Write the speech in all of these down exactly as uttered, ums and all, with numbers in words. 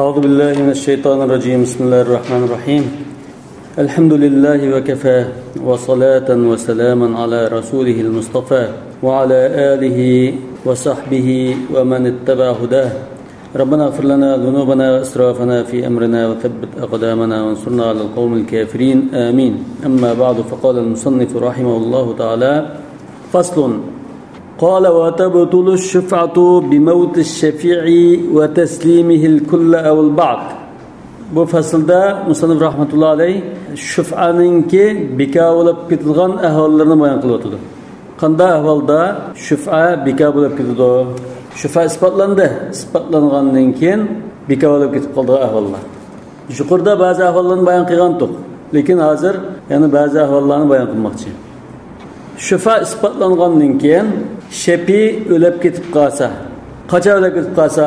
أعوذ بالله من الشيطان الرجيم. بسم الله الرحمن الرحيم. الحمد لله وكفى، وصلاة وسلاما على رسوله المصطفى، وعلى آله وصحبه ومن اتبع هداه. ربنا اغفر لنا ذنوبنا وإسرافنا في أمرنا وثبت أقدامنا وانصرنا على القوم الكافرين. آمين. أما بعد، فقال المصنف رحمه الله تعالى: فصل. قال: وتبطل الشفعة بموت الشفيع وتسليمه الكل أو البعض. بۇ پەسىلدە مۇسەننىپ رەھمەتۇللا ئەلەيھ شۇفئانىڭكى بىكار بولۇپ كېتىدىغان ئەھۋاللىرىنى بايان قىلىۋاتىدۇ. قانداق ئەھۋالدا شۇفئا بىكار بولۇپ كېتىدۇ؟ شۇفئا ئىسپاتلاندى. ئىسپاتلانغاندىن كېيىن بىكار بولۇپ كېتىپ قالىدىغان ئەھۋاللار. يۇقىرىدا بەزى ئەھۋاللارنى بايان قىلغانتۇق، لېكىن ھازىر يەنە بەزى ئەھۋاللارنى بايان قىلماقچى. شۇفا ئىسپاتلانغاندىن كېيىن شەپى ئۆلۈپ كېتىپ قالسا، قاچان ئۆلۈپ كېتىپ قالسا،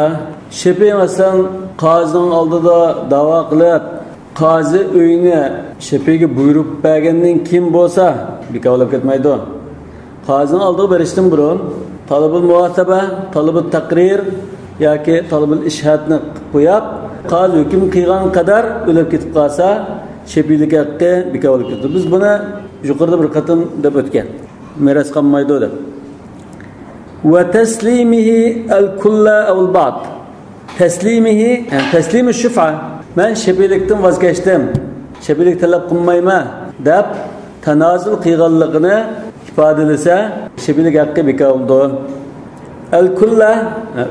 شەپى مەسىلەن قازىنىڭ ئالدىدا داۋا قىلىپ، قازى ئۆينى شەپىگە بۇيرۇپ بەرگەندىن كېيىن بولسا، بىكار بولۇپ كەتمەيدۇ. قازىنىڭ ئالدىغا بېرىشتىن بۇرۇن تەلىبۇل مۇھاسەبە، تەلىبۇل تەقرىر ياكى تەلىبۇل ئىشھادنى قىلىپ قويۇپ، قازى ھۆكۈم قىلغان قەدەر ئۆلۈپ كېتىپ قالسا، شەپىلىك ھەققى بىكار بولۇپ كېتىدۇ. بىز بۇنى يۇقىرىدا بىر قېتىم دەپ ئۆتكەن. مىراس قالمايدۇ دەپ. ۋە تەسلىمىھى ئەل كۇللە ئەۋ ئەل بەئد. تەسلىمىھى، يەنى تەسلىمى شۇفا. مەن شەپىلىكتىن ۋاز كەچتىم، شەپىلىك تەلەپ قىلمايمەن دەپ تانازۇل قىلغانلىقىنى ئىپادىلىسە، شەپىلىك ھەققى بىكار بولىدۇ. ئەل كۇللە،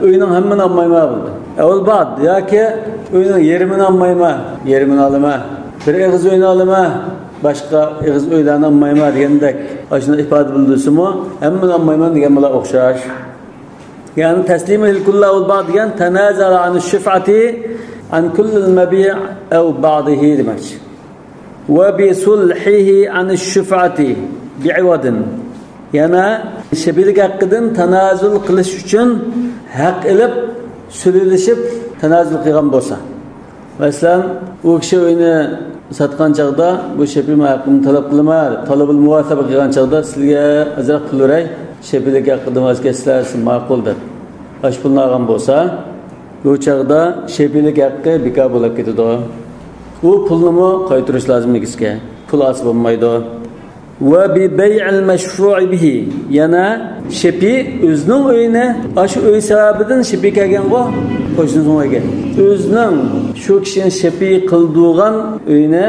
ئۆينىڭ ھەممىنى ئالمايمەن بولىدۇ. ئەۋ ئەل بەئد، ياكى ئۆينىڭ يېرىمىنى ئالمايمەن، يېرىمىنى ئالىمەن. بىر ئېغىز ئۆينى ئالىمەن، باشقا ئېغىز ئۆيلەرنى ئالمايمەن دېگەندەك، ئاشۇنداق ئىپادە بىلدۈرسىمۇ، ھەممىنى ئالمايمەن دېگەن بىلەن ئوخشاش. يەنى تەسلىمىھىل كۇللە ئەۋ ئەل بەئد دېگەن تەنازەلە ئەنىش شۇفئەتى ئەن كۇللىل مەبىئ ئەۋ بەئدىھى دېمەكچى. ۋە بى سۇلھىھى ئەنىش شۇفئەتى بىئىۋەدىن. يەنە شەپىلىك ھەققىدىن تانازۇل قىلىش ئۈچۈن ھەق ئېلىپ، سۈلھىلىشىپ تانازۇل قىلغان بولسا. مەسىلەن، ئۇ كىشى ئۆينى ساتقان چاغدا، بۇ شەپىي ھەققىنى تەلەپ قىلىمەن دەپ، تەلەبۇل مۇھاسەبە قىلغان چاغدا، سىزگە ئازراق پۇل بېرەي، شەپىيلىك ھەققىدىن ۋاز كەچسىلەر، سىز ماقۇل دەپ، ئاشۇ پۇلنى ئالغان بولسا، بۇ چاغدا شەپىيلىك ھەققى بىكار بولۇپ كېتىدۇ. ئۇ پۇلنىمۇ قايتۇرۇش لازىم ئىگىسىگە. پۇل ئالسا بولمايدۇ. ۋە بى بەيئىل مەشفۇئى بىھى. يەنە شەپىي ئۆزىنىڭ ئۆيىنى، ئاشۇ ئۆي سەۋەبىدىن شەپىي كەلگەنغۇ، قوشنىسىنىڭ ئۆيىگە. ئۆزىنىڭ شۇ كىشىنى شەپىي قىلدۇرغان ئۆيىنى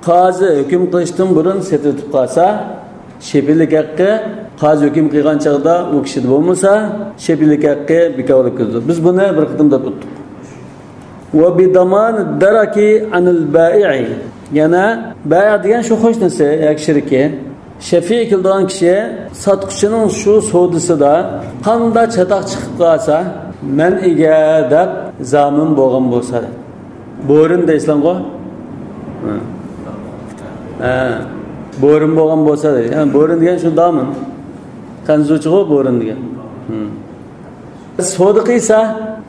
قازى ھۆكۈم قىلىشتىن بۇرۇن سېتىۋېتىپ قالسا، شەپىيلىك ھەققى قازى ھۆكۈم قىلغان چاغدا ئۇ كىشىدە بولمىسا، شەپىيلىك ھەققى بىكار بولۇپ كېتىدۇ. بىز بۇنى بىر قېتىم دەپ ئۆتتۇق. ۋە بى دامانى دەرەكى ئەنىل بائىئى. يەنە بائىئ دېگەن شۇ قوشنىسى ياكى شېرىكى. شەپىي كېلىدىغان كىشى ساتقۇچىنىڭ شۇ سودىسىدا قانداق چاتاق چىقىپ قالسا، مەن ئىگە دەپ زامىن بولغان بولسا. بورىن دەيسىلەرغۇ؟ ھە. ھە. بورىن بولغان بولسا دەيدۇ. يەنى بورىن دېگەن شۇ دامىن. خەنزۇچىغۇ بورىن دېگەن. ھە. سودا قىلسا،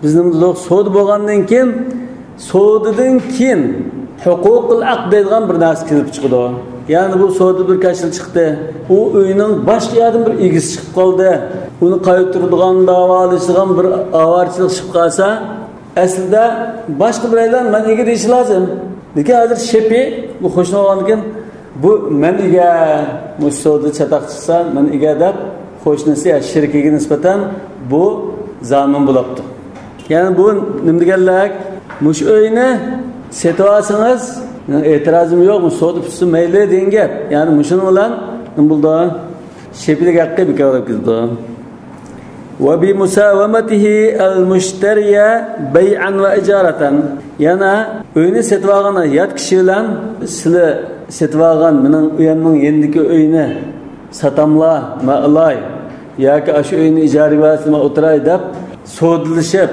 بىز نېمە دېدۇق؟ سودا بولغاندىن كېيىن سودىدىن كېيىن ھوقۇقۇل ئەقد دەيدىغان بىر نەرسە كېلىپ چىقىدۇ. يەنى بۇ سودا بىر كەچلا چىقتى. ئۇ ئۆينىڭ باشقا يەردىن بىر ئىگىسى چىقىپ قالدى. ئۇنى قايتۇرىدىغان، داۋالىشىدىغان بىر ئاۋارىچىلىك چىقىپ قالسا، ئەسلىدە باشقا بىرەيلەن مەن ئىگە دېيىشى لازىم. لېكىن ھازىر شېپى، بۇ قوشنا بولغاندىن كېيىن، بۇ مەن ئىگە، مۇشۇ سودا چاتاق چىقسا، مەن ئىگە دەپ، قوشنىسى يا شېرىكىگە نىسبەتەن بۇ زامىن بولاپتۇ. يەنى بۇ نېمە دېگەنلىك؟ مۇشۇ ئۆينى سېتىۋالسىڭىز، مېنىڭ ئېتىرازىم يوق، مۇشۇ سودا پۈتسۇن مەيلى دېگەن گەپ. يەنى مۇشۇنىڭ بىلەن نېمە بولىدۇ؟ شېپىلىك ھەققى بىكار بولۇپ كېتىدۇ. ۋە بى مۇساۋەمەتىھى ئەل مۇشتەرىيە بەيئەن ۋە ئىجارەتەن. يەنە ئۆينى سېتىۋالغان يات كىشى بىلەن سىلى سېتىۋالغان مېنىڭ ئۆيۈمنىڭ يېنىدىكى ئۆينى ساتاملا، مەن ئالاي، ياكى ئاشۇ ئۆينى ئىجارىگە بەرسىلە مەن ئولتۇراي دەپ سودىلىشىپ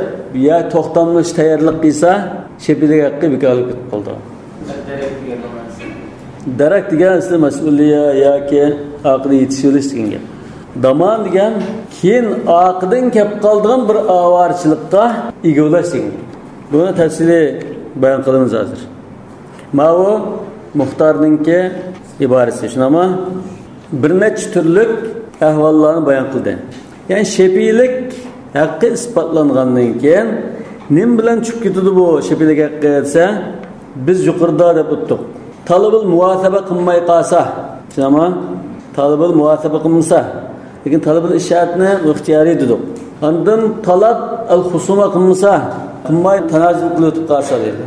يا توختاملىشىش تەييارلىق قىلسا، شېپىلىك ھەققى بىكارلىق كېتىپ قالىدۇ. دەرەك دېگەن ئەسلى مەسئۇلىيە ياكى ئارقىدا يېتىشىۋېلىش دېگەن گەپ. دامان دېگەن كېيىن ئارقىدىن كەپ قالىدىغان بىر ئاۋارىچىلىققا ئىگە بولاش دېگەن گەپ. بۇنى تەپسىلىي بايان قىلىمىز ھازىر. ماۋۇ مۇختارنىڭكى ئىبارىسى، شۇنداقمۇ؟ بىر نەچچە تۈرلۈك ئەھۋاللارنى بايان قىلدى. يەنى شەپىيلىك ھەققى ئىسپاتلانغاندىن كېيىن، نېمە بىلەن چۈشۈپ كېتىدۇ بۇ شەپىئىلىك ھەققى دېسە، بىز يۇقىرىدا دەپ ئۆتتۇق. تالىبىل مۇۋاسەبە قىلماي قالسا، شۇنداقمۇ؟ تالىبىل مۇۋاسەبە قىلمىسا، لېكىن تالىبىل ئىشارەتنى ئىختىيارىي دېدۇق. ئاندىن تالاب ئەل خۇسۇمە قىلمىسا، قىلماي تانازۇل قىلىۋېتىپ قالسا دەيدۇ.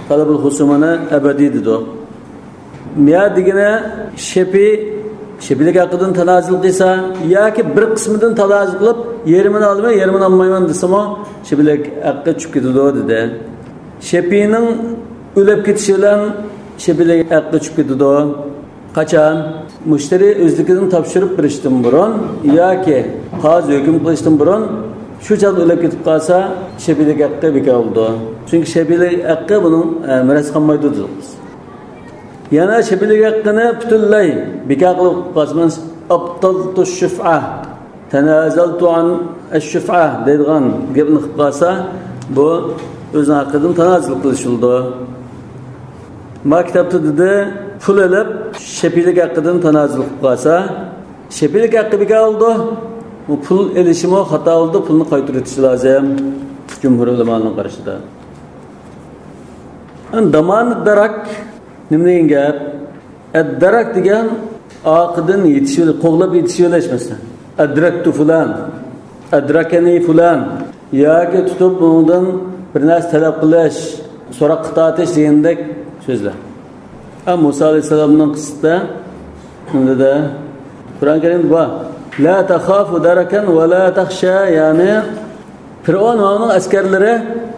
تالىبىل خۇسۇمەنى ئەبەدىي دېدۇق. يا دېگىنى شەپىئى، شەپىئىلىك ھەققىدىن تانازۇل قىلسا ياكى بىر قىسمىدىن تانازۇل قىلىپ، يېرىمىنى ئالىمەن، يېرىمىنى ئالمايمەن دېسىمۇ، شەپىئىلىك ھەققى چۈشۈپ كېتىدۇ دېدى. شەپىئىنىڭ ئۆلۈپ كېتىشى بىلەن شەپىئىلىك ھەققى چۈشۈپ كېتىدۇ. قاچان؟ مۇشتەرى ئۆزلۈكىدىن تاپشۇرۇپ بېرىشتىن بۇرۇن ياكى قازى ھۆكۈم قىلىشتىن بۇرۇن شۇ چاغدا ئۆلۈپ كېتىپ قالسا، شەپىئىلىك ھەققى بىكار بولىدۇ. چۈنكى شەپىئىلىك ھەققى بۇنىڭ، ئە، مىراس قالمايدۇ دېدۇق بىز. يەنە شەپىئىلىك ھەققىنى پۈتۈنلەي بىكار قىلىپ قالسىمىز، ئابتالتۇ شۇفئە، تەنازەلتۇ ئەن ئەششۇفئە دەيدىغان گەپنى قىلىپ قالسا، بۇ ئۆزىنىڭ ھەققىدىن تانازۇل قىلىش بولىدۇ. ما كىتابتا دېدى، پۇل ئېلىپ شەپىئىلىك ھەققىدىن تانازۇل قىلىپ قالسا، شەپىئىلىك ھەققى بىكار بولىدۇ. بۇ پۇل ئېلىشىمۇ خاتا بولىدۇ، پۇلنى قايتۇرۇۋېتىش لازىم. جۇمھۇر ئۆلىمانىڭ قارىشىدا. ئەمدى دامانى دەرەك نېمە دېگەن گەپ؟ ئەددەرەك دېگەن ئارقىدىن يېتىشىۋېلىش، قوغلاپ يېتىشىۋېلىش، مەسىلەن. ئەدرەكتۇ فۇلان، ئەدرەكەنى فۇلان. ياكى تۇتۇپ ئۇنىڭدىن بىر نەرسە تەلەپ قىلىش، سوراققا تارتىش دېگەندەك سۆزلەر. ھە، مۇسا ئەلەيھىسسالامنىڭ قىسسىسىدا نېمە دېدى؟ قۇرئان كەرىمدە بار. لا تخاف دركا ولا تخشى، يەنى پىرئون ۋە ئۇنىڭ ئەسكەرلىرى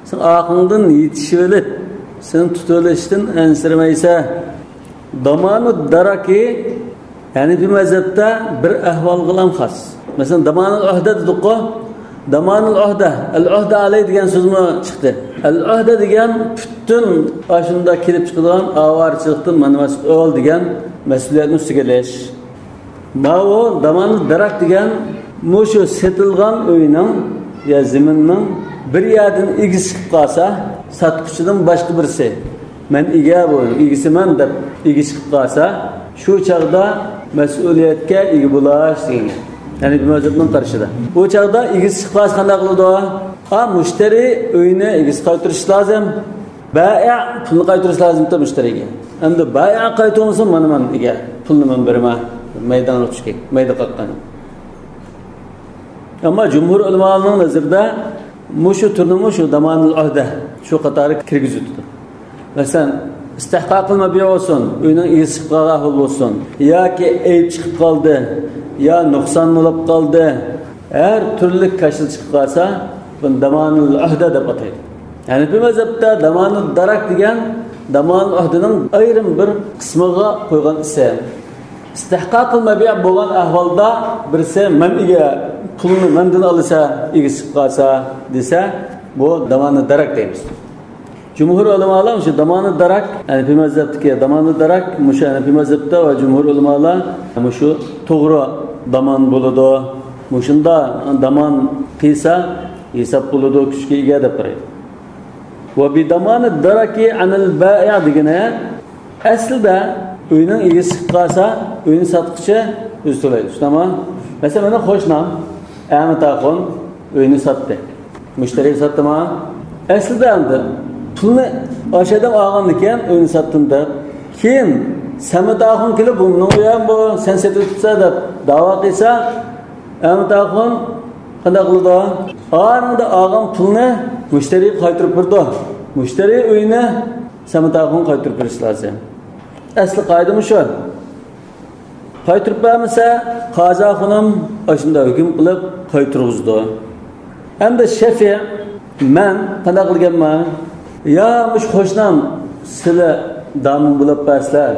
سېنىڭ ئارقاڭدىن يېتىشىۋېلىپ، سېنى تۇتۇۋېلىشتىن ئەنسىرىمەيسەن. دامانۇ دەرەكى ھەنىفىي مەزھەپتە بىر ئەھۋالغىلا خاس. مەسىلەن، دامانۇل ئۆھدە دېدۇققۇ. دامانۇل ئۆھدە، ئەل ئۆھدە ئەلەي دېگەن سۆزمۇ چىقتى. ئەل ئۆھدە دېگەن پۈتۈن ئاشۇنداق كېلىپ چىقىدىغان ئاۋارىچىلىقتىن مانا مەسئۇل دېگەن مەسئۇلىيەتنى ئۈستىگە ئېلىش. ماۋۇ دامانۇل دەرەك دېگەن مۇشۇ سېتىلغان ئۆينىڭ يا زېمىننىڭ بىر يەردىن ئىگىسى چىقىپ قالسا، ساتقۇچىدىن باشقا بىرسى، مەن ئىگە بۇ، ئىگىسىمەن دەپ ئىگىسى چىقىپ قالسا، شۇ چاغدا مەسئۇلىيەتكە ئىگە بولاش دېگەن. يەنى بۇ مەزھەپنىڭ قارىشىدا. بۇ چاغدا ئىگىسى چىقىپ قالسا قانداق قىلىدۇ؟ ئا، مۇشتەرى ئۆينى ئىگىسىگە قايتۇرۇشى لازىم. بائىئ پۇلنى قايتۇرۇشى لازىمكەن مۇشتەرىگە. ئەمدى بائىئ قايتۇرمىسا، مانا مەن ئىگە، پۇلنى مەن بېرىمەن. مەيدانغا چۈشكەي، مەيدە قاققان. ئەمما جۇمھۇر ئۆلىمالارنىڭ نەزىرىدە مۇشۇ تۈرنىمۇ شۇ دامانۇل ئۆھدە شۇ قاتارغا كىرگۈزۈۋېتىدۇ. مەسىلەن، ئىستىھقاقۇل مەبىئ بولسۇن، ئۆينىڭ ئىگىسى چىقىپ قالغان ئەھۋال بولسۇن، ياكى ئەيىب چىقىپ قالدى، يا نۇقسان بولۇپ قالدى، ھەر تۈرلۈك كاشىلا چىقىپ قالسا، بۇنى دامانۇل ئۆھدە دەپ ئاتايدۇ. ھەنىفىي مەزھەپتە دامانۇل دەرەك دېگەن دامانۇل ئۆھدىنىڭ ئايرىم بىر قىسمىغا قويغان ئىسىم. ئىستىھقاقۇل مەبىئ بولغان ئەھۋالدا بىرسى، مەن ئىگە، پۇلنى مەندىن ئالىسەن، ئىگىسى چىقىپ قالسا دېسە، بۇ دامانۇل دەرەك دەيمىز. جۇمھۇر ئۆلىمالار مۇشۇ دامانۇل دەرەك، ھەنىفىي مەزھەپتىكى دامانۇل دەرەك، مۇشۇ ھەنىفىي مەزھەپتە ۋە جۇمھۇر ئۆلىمالار مۇشۇ توغرا دامان بولىدۇ. مۇشۇنداق دامان قىلسا ھېساب بولىدۇ، كۈچكە ئىگە دەپ قارايدۇ. ۋە بىدامانى دەرەكى ئەنىل بائىئ دېگىنى، ئەسلىدە ئۆينىڭ ئىگىسى چىقىپ قالسا، ئۆينى ساتقۇچى ئۆزى تۆلەيدۇ. شۇنداقمۇ؟ مەسىلەن، مېنىڭ قوشنام ئەمىتئاخۇن ئۆينى ساتتى. مۇشتەرىگە ساتتىما؟ ئەسلىدە ئەمدى پۇلنى ئاشۇ ئادەم ئالغاندىكىن ئۆينى ساتتىم دەپ، كېيىن سەمەت ئاخۇن كېلىپ، بۇ مېنىڭ ئۆيۈم بۇ، سەن سېتىۋېتىپسەن دەپ داۋا قىلسا، ئەمىت ئاخۇن قانداق قىلىدۇ؟ ئانىڭدا ئالغان پۇلنى مۇشتەرىگە قايتۇرۇپ بېرىدۇ. مۇشتەرى ئۆينى سەمەت ئاخۇنغا قايتۇرۇپ بېرىشى لازىم. ئەسلى قائىدە مۇشۇ. قايتۇرۇپ بەرمىسە، قازى ئاخۇنۇم ئاشۇنداق ھۆكۈم قىلىپ قايتۇرغۇزىدۇ. ئەمدى شەفىئ، مەن قانداق قىلگەنمەن؟ يا مۇشۇ قوشنام سىلە دامىن بولاپ بەرسىلەر.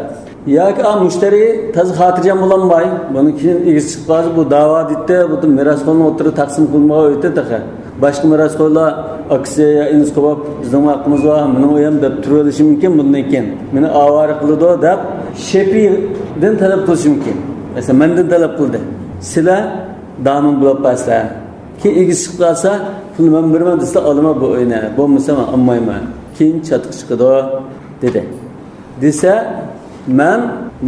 ياكى ئا مۇشتەرى تازا خاتىرجەم بولالماي، بۇنىڭ كېيىن ئىگىسى چىقىپ قالسا، بۇ داۋا دېيىتتى، بۇ مىراسخورنىڭ ئوتتۇرىدا تەقسىم قىلمىغان ئۆتتى تېخى. باشقا مىراسخورلار ئاكىسى يا ئىنىسى قويۇپ، بىزنىڭ ھەققىمىز بار، مېنىڭ ئۆيۈم دەپ تۇرۇۋېلىشى مۇمكىن، بۇندىن كېيىن مېنى ئاۋارە قىلىدۇ دەپ شەپىئدىن تەلەپ قىلىشى مۇمكىن. مەسىلەن، مەندىن تەلەپ قىلدى. سىلە دامىن بولاپ قالسا، كېيىن ئىگىسى چىقىپ قالسا، پۇلنى مەن بېرىمەن دېسە، ئالىمەن بۇ ئۆينى، بولمىسا مەن ئالمايمەن، كېيىن چاتىقى چىقىدۇ دېدى. دېسە، مەن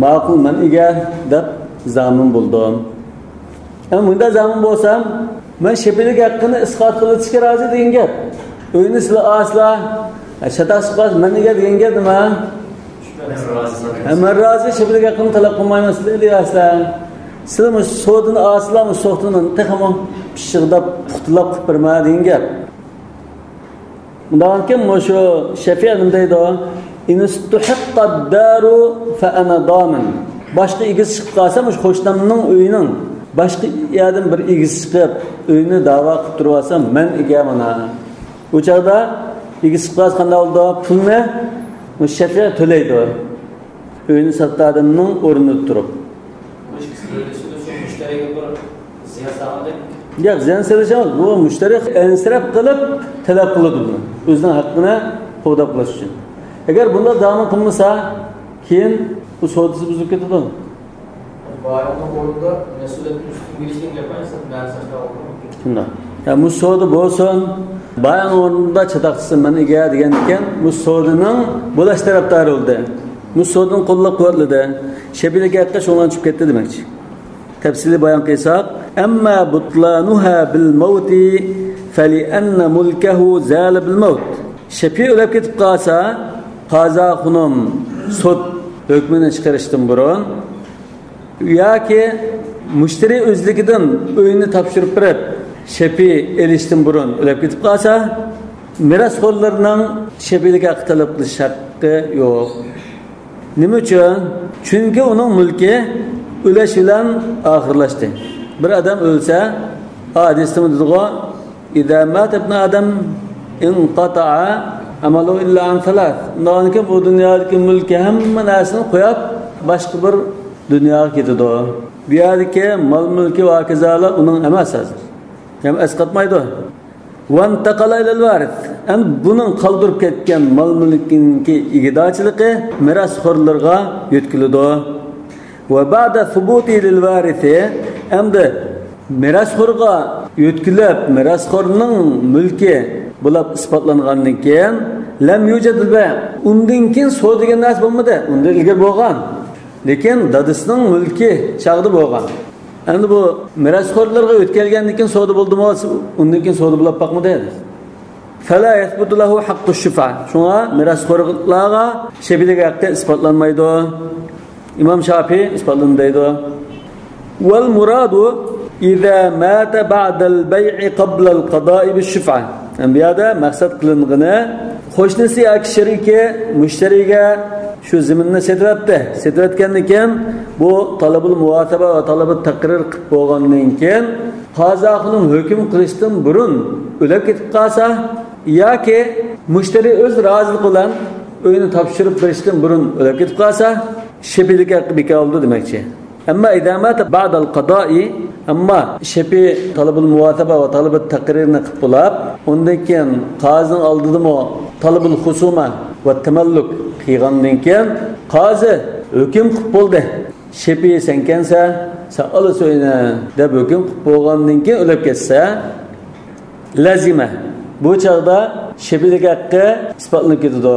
ماقۇل، مەن ئىگە دەپ زامىن بولدۇم. ئەمما مۇنداق زامىن بولسام، مەن شەپىئىلىك ھەققىنى ئىسقات قىلىۋېتىشكە رازى دېگەن گەپ. ئۆينى سىلە ئاسلا، چاتاق سىقاس، مەن ئىگە دېگەن گەپ نېمە؟ ھە، مەن رازى، شەپىلىك ھەققىنى تەلەپ قىلمايمەن، سىلە ئىگە ئاسلا. سىلە مۇشۇ سودىنى ئاسلا، مۇشۇ سوختىنى تېخىمۇ پىششىقلاپ، پۇختىلاپ قىلىپ بېرىمەن دېگەن گەپ. ئۇنداقكەن مۇشۇ شەفىئى نېمە دەيدۇ؟ «إن استحق الدار فأنا ضامن.» باشقا ئىگىسى چىقىپ قالسا، مۇشۇ قوشنامنىڭ ئۆيىنىڭ باشقا يەردىن بىر ئىگىسى چىقىپ، ئۆينى داۋا قىلىپ تۇرۇۋالسا، مەن ئىگە مانا. ئۇ چاغدا ئىگىسى چىقىپ قالسا قانداق بولىدۇ؟ پۇلنى مۇشۇ شەفىئى تۆلەيدۇ. ئۆينى ساتقان ئادەمنىڭ ئورنىدا تۇرۇپ. بۇ ئىككىسى بىرلىشىدۇ، شۇ مۇشتەرىگە بىر زىيان سالغاندەك. ياق، زىيان سېلىش ئەمەس، بۇ مۇشتەرى ئەنسىرەپ قېلىپ تەلەپ قىلىدۇ بۇنى، ئۆزىنىڭ ھەققىنى قوغداپ قېلىش ئۈچۈن. ئەگەر بۇنداق داۋامى قىلمىسا، كېيىن بۇ سودىسى بۇزۇلۇپ كېتىدۇ. باياننىڭ ئورنىدا مەسئۇلىيەتنى ئۈستۈنگە ئېلىشتەك گەپ ئەمەس، مەنىسى شۇنداق. يا، مۇشۇ سودا بولسۇن، بايان ئورنىدا چاتاق چىقسۇن، مەن ئىگە دېگەندىكىن، مۇشۇ سودىنىڭ بولاش تەرەپدارى بولدى. مۇشۇ سودىنى قوللاپ قۇۋۋەتلىدى. شەپىئىلىك ھەققى شۇڭلارنى چۈشۈپ كەتتى دېمەكچى. تەپسىلىي بايان قىلساق، «أما بطلانها بالموت فلأن ملكه زال بالموت.» شەپىئى ئۆلۈپ كېتىپ قالسا، قازا خۇنۇم سوت ھۆكمىنى چىقىرىشتىن بۇرۇن ياكى مۇشتەرى ئۆزلۈكىدىن ئۆينى تاپشۇرۇپ بېرىپ، شەپىئى ئېلىشتىن بۇرۇن ئۆلۈپ كېتىپ قالسا، مىراسخورلارنىڭ شەپىئىلىك ھەققى تەلەپ قىلىش ھەققى يوق. نېمە ئۈچۈن؟ چۈنكى ئۇنىڭ مۈلكى ئۆلۈش بىلەن ئاخىرلاشتى. بىر ئادەم ئۆلسە، ھەدىستىمۇ دېدىغۇ، «إذا مات ابن آدم انقطع عمله إلا عن ثلاث.» ئۇنداقكەن بۇ دۇنيادىكى مۈلكى، ھەممە نەرسىنى قويۇپ، باشقا بىر دۇنياغا كېتىدۇ. بۇ يەردىكى مال-مۈلكى ۋە ھاكازالار ئۇنىڭ ئەمەس ھازىر. يەنى ئەسقاتمايدۇ. «وانتقل إلى الوارث.» ئەمدى بۇنىڭ قالدۇرۇپ كەتكەن مال-مۈلكىنىڭكى ئىگىدارچىلىقى مىراسخورلارغا يۆتكىلىدۇ. «وبعد ثبوته للوارث.» ئەمدى مىراسخورغا يۆتكىلىپ، مىراسخورنىڭ مۈلكى بولۇپ ئىسپاتلانغاندىن كېيىن، «لم يوجد البيع.» ئۇندىن كېيىن سودا دېگەن نەرسە بولمىدى. ئۇندىن ئىلگىرى بولغان. لېكىن دادىسىنىڭ مۈلكى چاغدا بولغان. ئەمدى بۇ مىراسخورلارغا ئۆتكەلگەندىن كېيىن سودا بولدىمۇ؟ ئۇندىن كېيىن سودا بولۇپ باقمىدى. فلا يثبت له حق الشفعة. شۇڭا مىراسخورلارغا شەپىئىلىك ھەققى ئىسپاتلانمايدۇ. ئىمام شافىئى ئىسپاتلىدى دەيدۇ. والمراد إذا مات بعد البيع قبل القضاء بالشفعة. يەنى بۇ يەردە مەقسەت قىلىنغىنى، قوشنىسى ياكى شېرىكى مۇشتەرىگە شۇ زېمىننى سېتىۋەتتى. سېتىۋەتكەندىن كېيىن، بۇ تەلەبۇل مۇھاسەبە ۋە تەلەبۇل تەقرىر قىلىپ بولغاندىن كېيىن، قازا خۇنۇم ھۆكۈم قىلىشتىن بۇرۇن ئۆلۈپ كېتىپ قالسا ياكى مۇشتەرى ئۆز رازىلىقى بىلەن ئۆينى تاپشۇرۇپ بېرىشتىن بۇرۇن ئۆلۈپ كېتىپ قالسا، شەپىئىلىك ھەققى بىكار بولىدۇ دېمەكچى. ئەمما إذا مات بعد القضاء، ئەمما شەپىئى تەلەبۇل مۇھاسەبە ۋە تەلەبۇل تەقرىرنى قىلىپ بولاپ، ئۇندىن كېيىن قازىنىڭ ئالدىدىمۇ تەلەبۇل خۇسۇمە ۋە تەمەللۇك قىلغاندىن كېيىن، قازى ھۆكۈم قىلىپ بولدى، شەپىئى سەنكەنسە، سەن ئالىسەن ئۆينى دەپ ھۆكۈم قىلىپ بولغاندىن كېيىن ئۆلۈپ كەتسە، لزم، بۇ چاغدا شەپىئىلىك ھەققى ئىسپاتلىنىپ كېتىدۇ.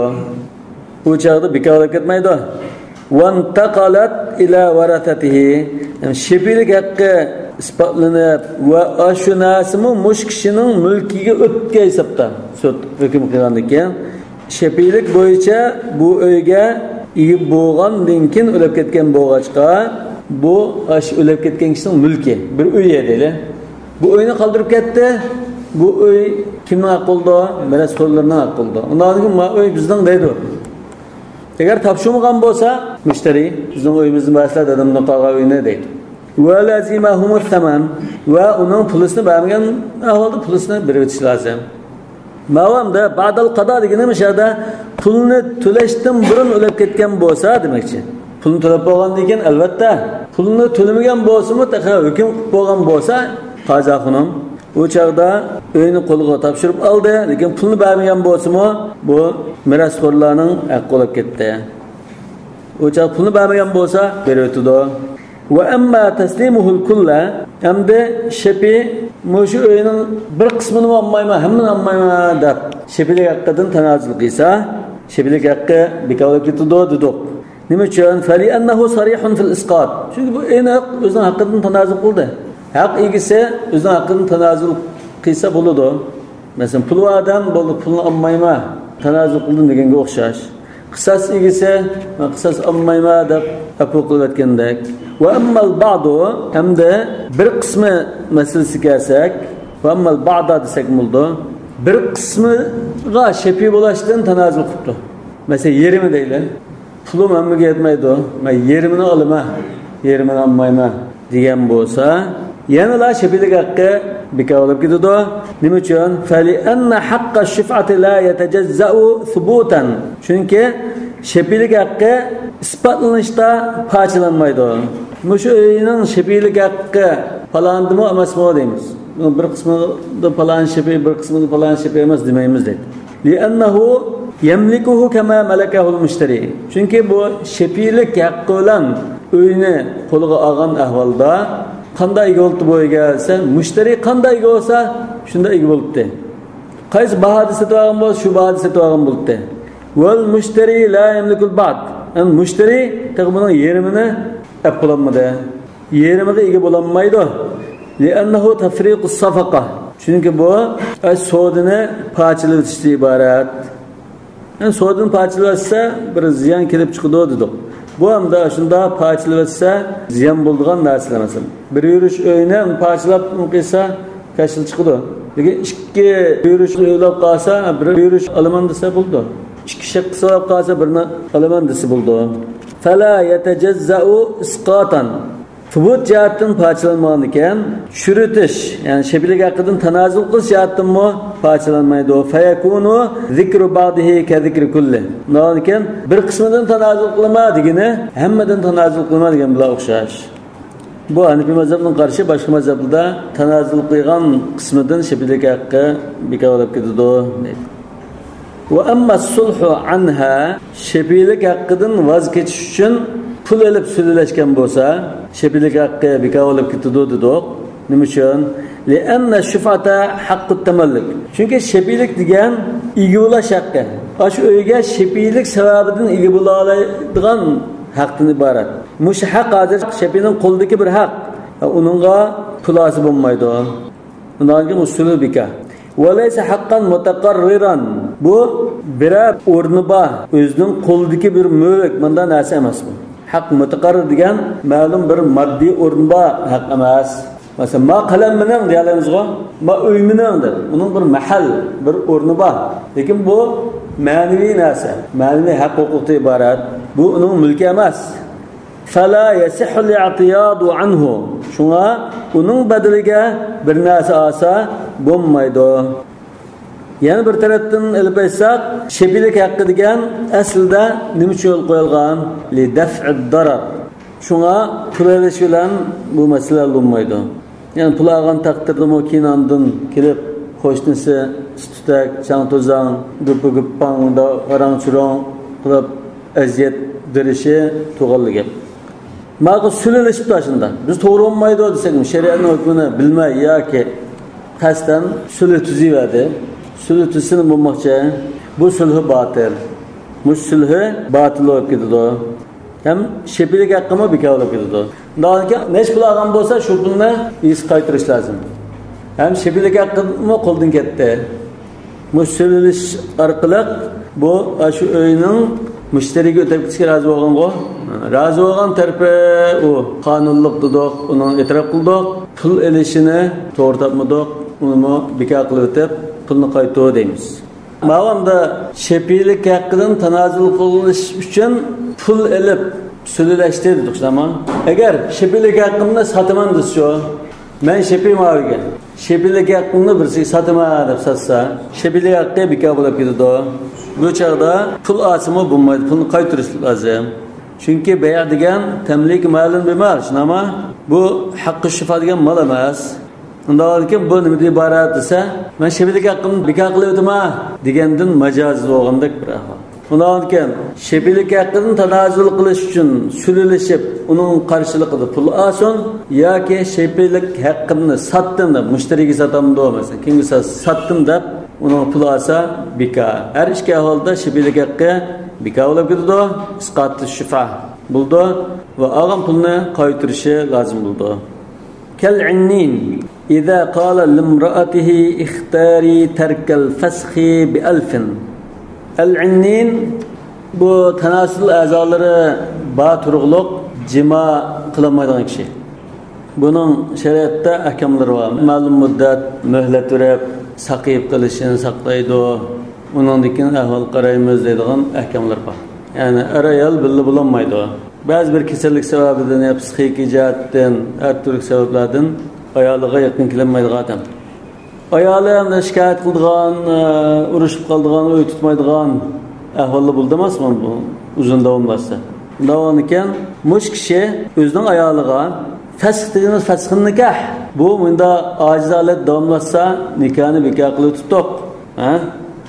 ئۇ چاغدا بىكار بولۇپ كەتمەيدۇ. وانتقلت إلى ورثته. يەنى شەپىئىلىك ھەققى ئىسپاتلىنىپ ۋە ئاشۇ نەرسىمۇ مۇشۇ كىشىنىڭ مۈلكىگە ئۆتكەن ھېسابتا سوت ھۆكۈم قىلغاندىن كېيىن، شەپىئىلىك بويىچە بۇ ئۆيگە ئىگە بولغاندىن كېيىن ئۆلۈپ كەتكەن بولغاچقا، بۇ ئاشۇ ئۆلۈپ كەتكەن كىشىنىڭ مۈلكى، بىر ئۆيى دەيلى. بۇ ئۆينى قالدۇرۇپ كەتتى. بۇ ئۆي كىمنىڭ ھەققى بولىدۇ؟ مىراسخورلىرىنىڭ ھەققى بولىدۇ. ئۇنداق ما ئۆي بىزنىڭ دەيدۇ. ئەگەر تاپشۇرمىغان بولسا، مۇشتەرى، بىزنىڭ ئۆيىمىزنى بەرسىلە، دادامنىڭ قالغان ئۆيىنى دەيدۇ. ولزمهم الثمن، ۋە ئۇنىڭ پۇلىسىنى بەرمىگەن ئەھۋالدا پۇلىسىنى بېرىۋېتىش لازىم. ماۋامدا بعد القضاء دېگىنى مۇشۇ يەردە پۇلنى تۆلەشتىن بۇرۇن ئۆلۈپ كەتكەن بولسا دېمەكچى. پۇلنى تۆلەپ بولغاندىن كېيىن، ئەلۋەتتە، پۇلنى تۆلىمىگەن بولسىمۇ، تېخى ھۆكۈم قىلىپ بولغان بولسا، قازا خۇنۇم ئۇ چاغدا ئۆينى قولىغا تاپشۇرۇپ ئالدى، لېكىن پۇلنى بەرمىگەن بولسىمۇ، بۇ مىراسخورلارنىڭ ھەققى بولۇپ كەتتى. ئۇ چاغ پۇلنى بەرمىگەن بولسا، بېرىۋېتىدۇ. وأما تسليمه الكل، ئەمدى شەپىئى مۇشۇ ئۆينىڭ بىر قىسمىنىمۇ ئالمايمەن، ھەممىنى ئالمايمەن دەپ، شەپىئىلىك ھەققىدىن تەنازۇل قىلسا، شەپىئىلىك ھەققى بىكار بولۇپ كېتىدۇ دېدۇق. نېمە ئۈچۈن؟ فلأنه صريح في الإسقاط. چۈنكى بۇ ئېنىق ئۆزىنىڭ ھەققىدىن تەنازۇل قىلدى. ھەق ئىگىسى ئۆزىنىڭ ھەققىدىن تەنازۇل قىلسا بولىدۇ. مەسىلەن، پۇل بار ئادەم، بولدى، پۇلنى ئالمايمەن، تانازۇل قىلدىم دېگەنگە ئوخشاش. قىساس ئىگىسى، مەن قىساس ئالمايمەن دەپ ئەپۇ قىلىۋەتكەندەك. ۋە ئەممەل بەئدۇ، ھەمدە بىر قىسمى مەسىلىسىگە كەلسەك، ۋە ئەممەل بەئدا دېسەك بولىدۇ. بىر قىسمىغا شەپىئى بولۇشتىن تانازۇل قىپتۇ. مەسىلەن، يېرىمى دەيلى. پۇلۇم ھەممىگە يەتمەيدۇ. مەن يېرىمىنى ئالىمەن، يېرىمىنى ئالمايمەن دېگەن بولسا، يەنىلا شەپىئىلىك ھەققى بىكار بولۇپ كېتىدۇ. نېمە ئۈچۈن؟ فَلِأَنَّ حَقَّ الشُّفْعَةِ لَا يَتَجَزَّأُ ثُبُوتًا. چۈنكى شەپىئىلىك ھەققى ئىسپاتلىنىشتا پارچىلانمايدۇ. مۇشۇ ئۆينىڭ شەپىئىلىك ھەققى پالانىدىمۇ ئەمەسمۇ دەيمىز. بۇنىڭ بىر قىسمىدا پالان شەپىئى، بىر قىسمىدا پالان شەپىئى ئەمەس دېمەيمىز دەيدۇ. لِأَنَّهُ يَمْلِكُهُ كَمَا مَلَكَهُ الْمُشْتَرِي. چۈنكى بۇ شەپىئىلىك ھەققى بىلەن ئۆينى قولىغا ئالغان ئەھۋالدا قانداق ئىگە بولۇپتۇ بۇ ئۆيگە دېسە، مۇشتەرى قانداق ئىگە بولسا، شۇنداق ئىگە بولۇپتۇ. قايسى باھادا سېتىۋالغان بولسا، شۇ باھادا سېتىۋالغان بولۇپتۇ. وَالْمُشْتَرِي لَا يَمْلِكُ الْبَعْضَ. يەنى مۇشتەرى تېخى بۇنىڭ يېرىمىنى ئەپ بولالمىدى. يېرىمىگە ئىگە بولالمايدۇ. لِأَنَّهُ تَفْرِيقُ الصَّفَقَةِ. چۈنكى بۇ، ئە، سودىنى پارچىلىۋېتىشتىن ئىبارەت. يەنى سودىنى پارچىلىۋەتسە، بىر زىيان كېلىپ چىقىدۇ دېدۇق. بۇ ھەمدە شۇنداق پارچىلىۋەتسە، زىيان بولىدىغان نەرسىلەر ئەمەس. بىر يۈرۈش ئۆينى پارچىلاپ قىلسا، كاش يىل چىقىدۇ. لېكىن ئىككى يۈرۈش ئۆيلەپ قالسا، بىر يۈرۈش ئالىمەن دېسە بولىدۇ. ئىككى شەققە سوراپ قالسا، بىرنى ئالىمەن دېسە بولىدۇ. فَلَا يَتَجَزَّأُ إِسْقَاطًا. ثۇبۇت جەھەتتىن پارچىلانمىغاندىكىن، چۈشۈرۈۋېتىش، يەنى شەپىئىلىك ھەققىدىن تانازۇل قىلىش جەھەتتىنمۇ پارچىلانمايدۇ. فَيَكُونُ ذِكْرُ بَعْضِهِ كَذِكْرِ كُلِّهِ. ئۇنداقكەن، بىر قىسمىدىن تانازۇل قىلما دېگىنى، ھەممىدىن تانازۇل قىلما دېگەن بىلەن ئوخشاش. بۇ ھەنىپىي مەزھەپنىڭ قارىشى، باشقا مەزھەپلەردە تانازۇل قىلغان قىسمىدىن شەپىئىلىك ھەققى بىكار بولۇپ كېتىدۇ، دەيدۇ. وَأَمَّا الصُّلْحُ عَنْهَا، شەپىئىلىك ھەققىدىن ۋاز كېچىش ئۈچۈن پۇل ئېلىپ سۈلھىلەشكەن بولسا، شەپىئىلىك ھەققى بىكار بولۇپ كېتىدۇ دېدۇق. نېمە ئۈچۈن؟ لِأَنَّ الشُّفْعَةَ حَقُّ التَّمَلُّكِ. چۈنكى شەپىئىلىك دېگەن ئىگە بولاش ھەققى. ئاشۇ ئۆيگە شەپىئىلىك سەۋەبىدىن ئىگە بولالايدىغان ھەقتىن ئىبارەت. مۇشۇ ھەق ھازىر شەپىئىنىڭ قولىدىكى بىر ھەق. ئۇنىڭغا پۇل ئالسا بولمايدۇ. ئۇنىڭدىن كېيىن ئۇسۇلى بىكار. وَلَيْسَ حَقًّا مُتَقَرِّرًا. بۇ بىرەر ئورنى بار، ئۆزىنىڭ قولىدىكى بىر مۈلۈك، مۇنداق نەرسە ئەمەس بۇ. ھەق مۇتەقەررىر دېگەن مەلۇم بىر ماددىي ئورنى بار ھەق ئەمەس. مەسىلەن، ما قەلەم مېنىڭ دېيەلەيمىزغۇ؟ ما ئۆي مېنىڭ دەپ. ئۇنىڭ بىر مەھەل، بىر ئورنى بار. لېكىن بۇ مەنىۋى نەرسە، مەنىۋى ھەق ھوقۇقتىن ئىبارەت. بۇ ئۇنىڭ مۈلكى ئەمەس. فَلَا يَصِحُّ الِاعْتِيَاضُ عَنْهُ. شۇڭا ئۇنىڭ بەدىلىگە بىر نەرسە ئالسا بولمايدۇ. يەنە بىر تەرەپتىن ئېلىپ ئېيتساق، شەپىئىلىك ھەققى دېگەن ئەسلىدە نېمە ئۈچۈن يولغا قويۇلغان؟ لِدَفْعِ الضَّرَرِ. شۇڭا پۇل ئېلىش بىلەن بۇ مەسىلە ھەل بولمايدۇ. يەنى پۇل ئالغان تەقدىردىمۇ كېيىن ئاندىن كېلىپ قوشنىسى سۈت-تۈتەك، چاڭ-توزاڭ، گۈپپە-گۈپپاڭ، پاراڭ-چۇرۇڭ قىلىپ ئەزىيەت بېرىشى تۇغانلا گەپ. ماقۇل، سۈلھىلىشىپتۇ ئاشۇنداق. بىز توغرا بولمايدۇ دېسەكمۇ، شەرىئەتنىڭ ھۆكمىنى بىلمەي ياكى قەستەن سۈلھى تۈزۈۋەردى. سۈلھى تۈزسىلا بولماقچى. بۇ سۈلھى باتىل. مۇشۇ سۈلھى باتىل بولۇپ كېتىدۇ. ھەم شەپىئىلىك ھەققىمۇ بىكار بولۇپ كېتىدۇ. ئۇنداقكەن، نەچچە پۇل ئالغان بولسا، شۇ پۇلنى ئىگىسىگە قايتۇرۇش لازىم. ھەم شەپىئىلىك ھەققىمۇ قولدىن كەتتى. مۇشۇ سۈلھىلىشىش ئارقىلىق بۇ، ئاشۇ ئۆينىڭ مۇشتەرىگە ئۆتۈپ كېتىشكە رازى بولغانغۇ؟ رازى بولغان تەرىپى ئۇ قانۇنلۇق دېدۇق، ئۇنىڭ ئېتىراپ قىلدۇق. پۇل ئېلىشىنى توغرا تاپمىدۇق، ئۇنىمۇ بىكار قىلىۋېتىپ، پۇلنى قايتۇر دەيمىز. ماۋۇ ئەمدى شەپىئىلىك ھەققىدىن تانازۇل قىلىش ئۈچۈن پۇل ئېلىپ سۈلھىلەشتى دېدۇق، شۇنداقمۇ؟ ئەگەر شەپىئىلىك ھەققىمنى ساتىمەن دېسىچۇ، مەن شەپىئىي ماۋۇ ئۆيگە شەپىئىلىك ھەققىمنى بىرسىگە ساتىمەن دەپ ساتسا، شەپىئىلىك ھەققى بىكار بولۇپ كېتىدۇ. بۇ چاغدا پۇل ئالسىمۇ بولمايدۇ، پۇلنى قايتۇرۇش لازىم. چۈنكى بەيئ دېگەن تەملىكى مالىن بىمال، شۇنداقمۇ؟ بۇ ھەققى شۇفا دېگەن مال ئەمەس. ئۇنداقكەن، بۇ نېمىدىن ئىبارەت دېسە، مەن شەپىئىلىك ھەققىمنى بىكار قىلىۋېتىمەن دېگەندىن ماجازى بولغاندەك بىر ئەھۋال. ئۇنداقكەن، شەپىئىلىك ھەققىدىن تانازۇل قىلىش ئۈچۈن سۈلھىلىشىپ، ئۇنىڭ قارشىلىقىدا پۇل ئالسۇن ياكى شەپىئىلىك ھەققىمنى ساتتىم دەپ، مۇشتەرىگە ساتامدۇ، مەسىلەن، كىمگە سات-، ساتتىم دەپ، ئۇنىڭغا پۇل ئالسا بىكار. ھەر ئىككى ئەھۋالدا شەپىئىلىك ھەققى بىكار بولۇپ كېتىدۇ، ئىسقاتۇ شۇفا بولىدۇ ۋە ئالغان پۇلنى قايتۇرۇشى لازىم بولىدۇ. كالعنين. إذا قال لامرأته اختاري ترك الفسخ بألف. العنين بۇ تاناسۇل ئەزالىرى بار تۇرۇقلۇق جىما قىلالمايدىغان كىشى. بۇنىڭ شەرىئەتتە ئەھكاملىرى بار. مەلۇم مۇددەت مۆھلەت بېرىپ، ساقىيىپ قېلىشىنى ساقلايدۇ. ئۇنىڭدىن كېيىن ئەھۋال قارايمىز دەيدىغان ئەھكاملىرى بار. يەنى ئەر-ئايال بىللە بولالمايدۇ. بەزى بىر كېسەللىك سەۋەبىدىن يا پسىخىكى جەھەتتىن، ھەر تۈرلۈك سەۋەبلەردىن ئايالىغا يېقىن كېلەلمەيدىغان ئادەم. ئايالى ئەمدى شىكايەت قىلىدىغان، ئۇرۇشۇپ قالىدىغان، ئۆي تۇتمايدىغان ئەھۋالدا بولدى ئەمەسمۇ بۇ ئۇزۇن داۋاملاشسا؟ داۋاملىكەن مۇشۇ كىشى ئۆزىنىڭ ئايالىغا فەسخ دېگىنىمىز فەسخىن نىكاھ. بۇ مۇنداق ئاجىز ھالەت داۋاملاشسا نىكاھنى بىكار قىلىۋېتىپتۇق. ھە؟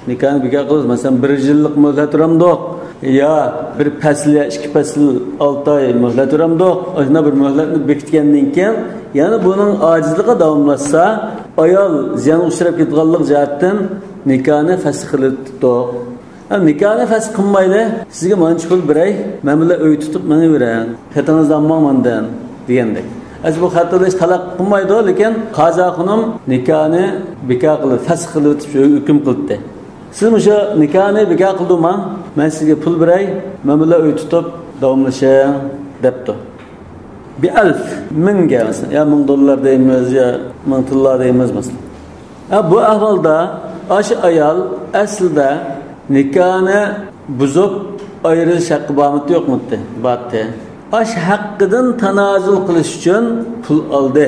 نىكاھنى بىكار قىلىمىز. مەسىلەن، بىر يىللىق مۆھلەت بېرەمدۇق يا بىر پەسىل يا ئىككى پەسىل، ئالتە ئاي مۆھلەت بېرەمدۇق. ئاشۇنداق بىر مۆھلەتنى بېكىتكەندىن كېيىن، يەنە بۇنىڭ ئاجىزلىقى داۋاملاشسا، ئايال زىيانغا ئۇچراپ كېتىدىغانلىق جەھەتتىن نىكاھنى فەسخ قىلىۋېتىپتۇق. ھە، نىكاھنى فەسخ قىلمايلى، سىزگە مانچە پۇل بېرەي، مەن بىلەن ئۆي تۇتۇپ مېڭىۋېرىڭ، خېتىڭىزنى ئالماڭ مەندىن، دېگەندەك. ئەسلى بۇ خەت ئېلىش تالاق قىلمايدۇ، لېكىن قازى خانىم نىكاھنى بىكار قىلىپ، فەسخ قىلىۋېتىپ شۇ ھۆكۈم قىلدى. سىز مۇشۇ نىكاھنى بىكار قىلدۇرماڭ، مەن سىزگە پۇل بېرەي، مەن بىلەن ئۆي تۇتۇپ داۋاملىشىڭ، دەپتۇ. بىئەلف، مىڭگە، يا مىڭ دوللار دەيمىز، يا مىڭ تىللا دەيمىز، مەسىلەن. ھە، بۇ ئەھۋالدا ئاشۇ ئايال ئەسلىدە نىكاھنى بۇزۇپ ئايرىلىش ھەققى بارمىدى، يوقمىدى؟ بارتى. ئاشۇ ھەققىدىن تانازۇل قىلىش ئۈچۈن پۇل ئالدى.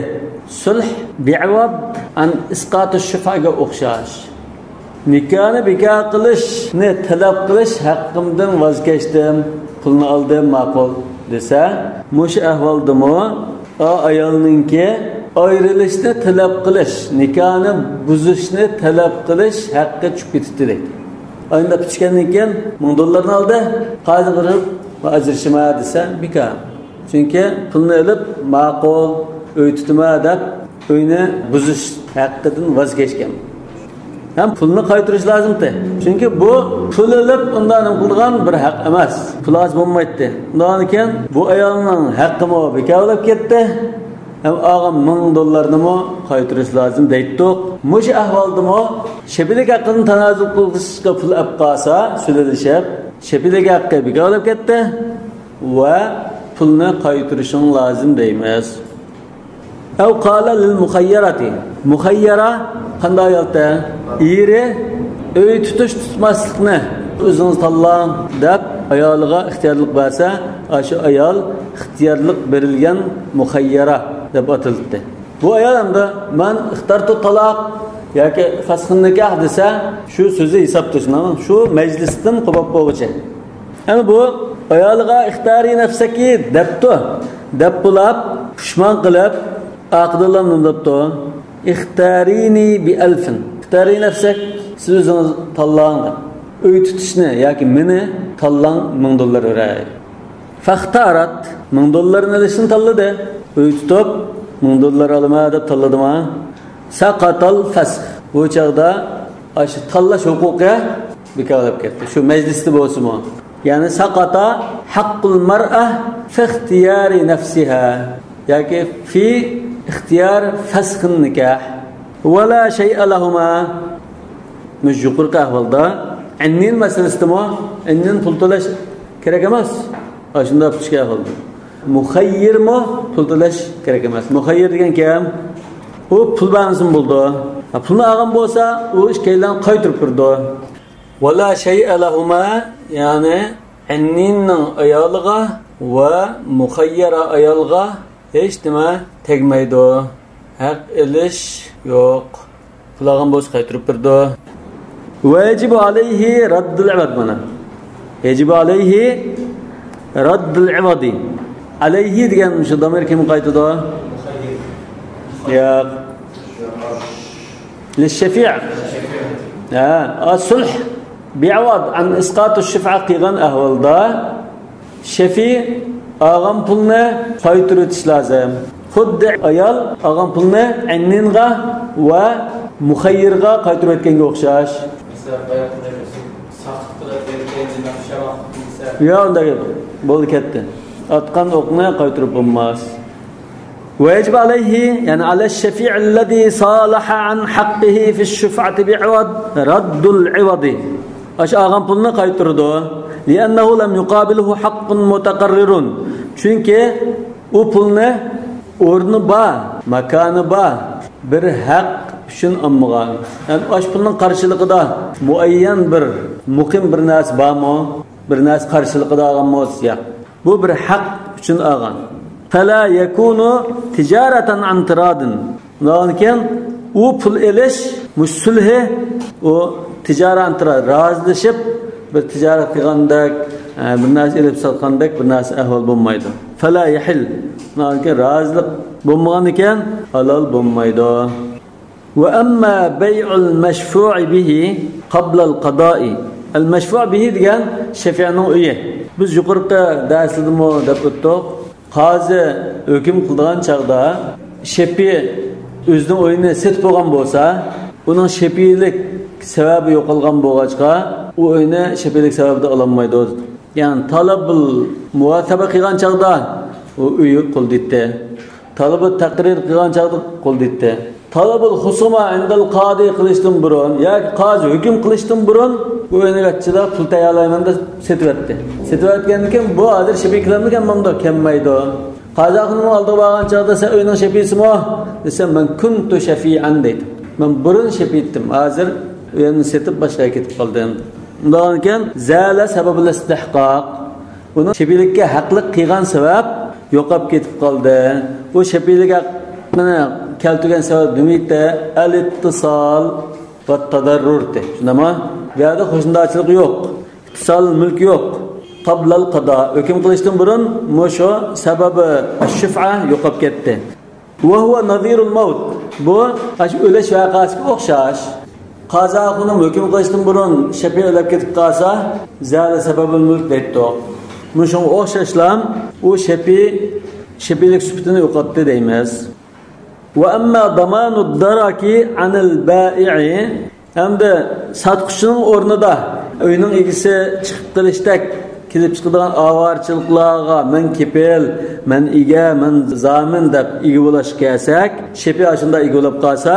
سۇلھ بىئىۋاد ئەن ئىسقاتۇ شۇفئەگە ئوخشاش. نىكاھنى بىكار قىلىشنى تەلەپ قىلىش ھەققىمدىن ۋاز كەچتىم، پۇلنى ئالدىم، ماقۇل، دېسە، مۇشۇ ئەھۋالدىمۇ ئا ئايالنىڭكى ئايرىلىشنى تەلەپ قىلىش، نىكاھنى بۇزۇشنى تەلەپ قىلىش ھەققى چۈشۈپ كېتىپتۇ دەيدۇ. ئايرىلىپ چۈشكەندىن كېيىن مىڭ دوللارنى ئالدى، قازىغا بېرىپ، ئاجرىشىمە دېسە، بىكار. چۈنكى پۇلنى ئېلىپ، ماقۇل، ئۆي تۇتىمەن دەپ، ئۆينى بۇزۇش ھەققىدىن ۋاز كەچكەن. ھەم پۇلنى قايتۇرۇش لازىمتى. چۈنكى بۇ پۇل ئېلىپ، ئۇنداق نېمە قىلىدىغان بىر ھەق ئەمەس. پۇل ئاز بولمايتتى. ئۇنداقتىن كېيىن بۇ ئايالنىڭ ھەققىمۇ بىكار بولۇپ كەتتى. ھەم ئالغان مىڭ دوللارنىمۇ قايتۇرۇش لازىم دەيتتۇق. مۇشۇ ئەھۋالدىمۇ شەپىلىك ھەققىدىن تانازۇل قىلىشقا پۇل ئەپ قالسا، سۈلھىلىشىپ، شەپىلىك ھەققى بىكار بولۇپ كەتتى ۋە پۇلنى قايتۇرۇشۇڭ لازىم دەيمىز. ئەۋ قالە لىل مۇخەييەرەتى. مۇخەييەرە قانداق ھالەتتە؟ ئېرى ئۆي تۇتۇش تۇتماسلىقنى ئۆزىڭىز تاللاڭ دەپ ئايالىغا ئىختىيارلىق بەرسە، ئاشۇ ئايال ئىختىيارلىق بېرىلگەن مۇخەييەرە دەپ ئاتىلىپتۇ. بۇ ئايال ئەمدى مەن ئىختارتۇ تالاق ياكى فەسخىن نىكاھ دېسە، شۇ سۆزى ھېسابتا شۇنىڭ، شۇ مەجلىستىن قوبۇپ بولغۇچە. ئەمدى بۇ ئايالىغا ئىختارى نەفسەكى دەپتۇ. دەپ بولاپ، پۇشمان قىلىپ، ئارقىدىنلا نېمە دەپتۇ؟ ئىختارىنى بىئەلفىن. ئىختارى نەفسەك، سىز ئۆزىڭىز تاللاڭ دەپ. ئۆي تۇتۇشنى ياكى مېنى تاللاڭ، مىڭ دوللار بېرەي. فەختارەت، مىڭ دوللارنى ئېلىشنى تاللىدى. ئۆي تۇتۇپ، مىڭ دوللار ئالىمەن دەپ تاللىدىما؟ سەقەتەل فەسخ. بۇ چاغدا ئاشۇ تاللاش ھوقۇقى بىكار بولۇپ كەتتى. شۇ مەجلىستە بولسىمۇ. يەنى سەقەتە ھەققۇل مەرئە فىختىيارى نەفسىھا. ياكى فى ئىختىيار فەسخىن نىكاھ. ۋەلا شەيئە لەھۇما. مۇشۇ يۇقىرىقى ئەھۋالدا ئەننىن مەسىلىسىدىمۇ ئەننىن پۇل تۆلەش كېرەك ئەمەس. ئاشۇنداق پۈتۈشكە ئەھۋالدا. مۇخەييىرمۇ پۇل تۆلەش كېرەك ئەمەس. مۇخەييىر دېگەن كىم؟ ئۇ پۇل بەرمىسىمۇ بولىدۇ. ھە، پۇلنى ئالغان بولسا، ئۇ ئىككىيلەن قايتۇرۇپ بېرىدۇ. ۋەلا شەيئە لەھۇما، يەنى ئەننىننىڭ ئايالىغا ۋە مۇخەييەرە ئايالغا ھېچ نېمە تەگمەيدۇ. ھەق ئېلىش يوق. پۇل ئالغان بولسا قايتۇرۇپ بېرىدۇ. ۋە يەجىبۇ ئەلەيھى رەددۇل ئىۋەد مانا. يەجىبۇ ئەلەيھى رەددۇل ئىۋەدى. ئەلەيھى دېگەن شۇ دامىر كىمگە قايتىدۇ؟ ياق. لىششەفىئ. ھە، ئەسسۇلھ بىئىۋەد ئەن ئىسقاتۇ شۇفئە قىلغان ئەھۋالدا شەفىئ ئالغان پۇلنى قايتۇرۇۋېتىش لازىم. خۇددى ئايال ئالغان پۇلنى ئەننىنغا ۋە مۇخەييىرغا قايتۇرۇۋەتكەنگە ئوخشاش. مىسال، باياققىدەك ساقىت قىلىپ بەرگەن نېمە ئىش ئەمەس دېسە. يا، ئۇنداق گەپ. بولدى، كەتتى. ئاتقان ئوقنى قايتۇرۇپ بولماس. ويجب عليه، يعني على الشفيع الذي صالح عن حقه في الشفعة بعوض، رد العوض. ئاشۇ ئالغان پۇلنى قايتۇرىدۇ. لأنه لم يقابله حق متقرر. چۈنكى ئۇ پۇلنى ئورنى بار، ماكانى بار بىر ھەق ئۈچۈن ئالمىغان. يەنى ئاشۇ پۇلنىڭ قارشىلىقىدا مۇئەييەن بىر، مۇقىم بىر نەرسە بارمۇ؟ بىر نەرسە قارشىلىقىدا ئالغانمۇ؟ ياق. بۇ بىر ھەق ئۈچۈن ئالغان. فلا يكون تجارة عن تراض. ئۇنداقكەن، ئۇ پۇل ئېلىش، مۇشۇ سۈلھى، ئۇ تىجارەت، رازىلىشىپ بىر تىجارەت قىلغاندەك، ئە، بىر نەرسە ئېلىپ ساتقاندەك بىر نەرسە ئەھۋال بولمايدۇ. فلا يحل. ئۇنداقكەن، رازىلىق بولمىغاندىكىن ھالال بولمايدۇ. وأما بيع المشفوع به قبل القضاء. المشفوع به دېگەن شەفىئنىڭ ئۆيى. بىز يۇقىرىقى دەرسلەردىمۇ دەپ ئۆتتۇق. قازى ھۆكۈم قىلىدىغان چاغدا شەپىئى ئۆزىنىڭ ئۆيىنى سېتىپ بولغان بولسا، ئۇنىڭ شەپىئىلىك سەۋەبى يوقالغان بولغاچقا، ئۇ ئۆينى شەپىئىلىك سەۋەبىدىن ئالالمايدۇ. يەنى تالابۇل مۇھاسەبە قىلغان چاغدا ئۇ ئۆيى قولدا ئىدى. تالابۇل تەقرىر قىلغان چاغدا قولدا ئىدى. تالابۇل خۇسۇمە ئىندەل قادى قىلىشتىن بۇرۇن ياكى قازى ھۆكۈم قىلىشتىن بۇرۇن بۇ ئۆينىڭ ئىچىدە پۇل تەييارلايمەن دەپ سېتىۋەتتى. سېتىۋەتكەندىن كېيىن بۇ ھازىر شەپىئىي كېلەمدۇ، كەلمەمدۇ؟ كەلمەيدۇ. قازى ئاخۇننىڭ ئالدىغا بارغان چاغدا سەن ئۆينىڭ شەپىئىسىمۇ دېسە، مەن كۇنتۇ شەفىئەن دەيدۇ. مەن بۇرۇن شەپىئىتتىم، ھازىر ئۆيۈمنى سېتىپ باشقا يەرگە كېتىپ قالدىم. ئۇنداقكەن، زالە سەبەبۇل ئىستىھقاق. ئۇنىڭ شەپىئىلىككە ھەقلىق قىلغان سەۋەب يوقاپ كېتىپ قالدى. ئۇ شەپىئىلىك ھەققىنى كەلتۈرگەن سەۋەب نېمە ئىدى؟ ئەل ئىتتىسال ۋە تەدەررۇر ئىدى. شۇنداقمۇ؟ بۇ يەردە قوشنىدارچىلىق يوق. ئىتتىسال مۈلك يوق. قابلەل قادا. ھۆكۈم قىلىشتىن بۇرۇن مۇشۇ سەبەبى شۇفئە يوقاپ كەتتى. ۋەھۇۋە نەزىرۇل مەۋت. بۇ ئاشۇ ئۆلۈش ۋەقەسىگە ئوخشاش. قازا خۇنۇم ھۆكۈم قىلىشتىن بۇرۇن شەپىئى ئۆلۈپ كېتىپ قالسا، زالە سەبەبۇل مۈلك دەيتتۇق. مۇشۇڭغا ئوخشاشلا ئۇ شەپىئى، شەپىئىلىك سۈپىتىنى يوقاتتى دەيمىز. ۋە ئەمما دامانۇد دەرەكى ئەنىل بائىئى. ئەمدى ساتقۇچىنىڭ ئورنىدا ئۆينىڭ ئىگىسى چىقىپ قېلىشتەك كېلىپ چىقىدىغان ئاۋارىچىلىقلارغا مەن كېپىل، مەن ئىگە، مەن زامىن دەپ ئىگە بولۇشقا كەلسەك، شېپى ئاشۇنداق ئىگە بولۇپ قالسا،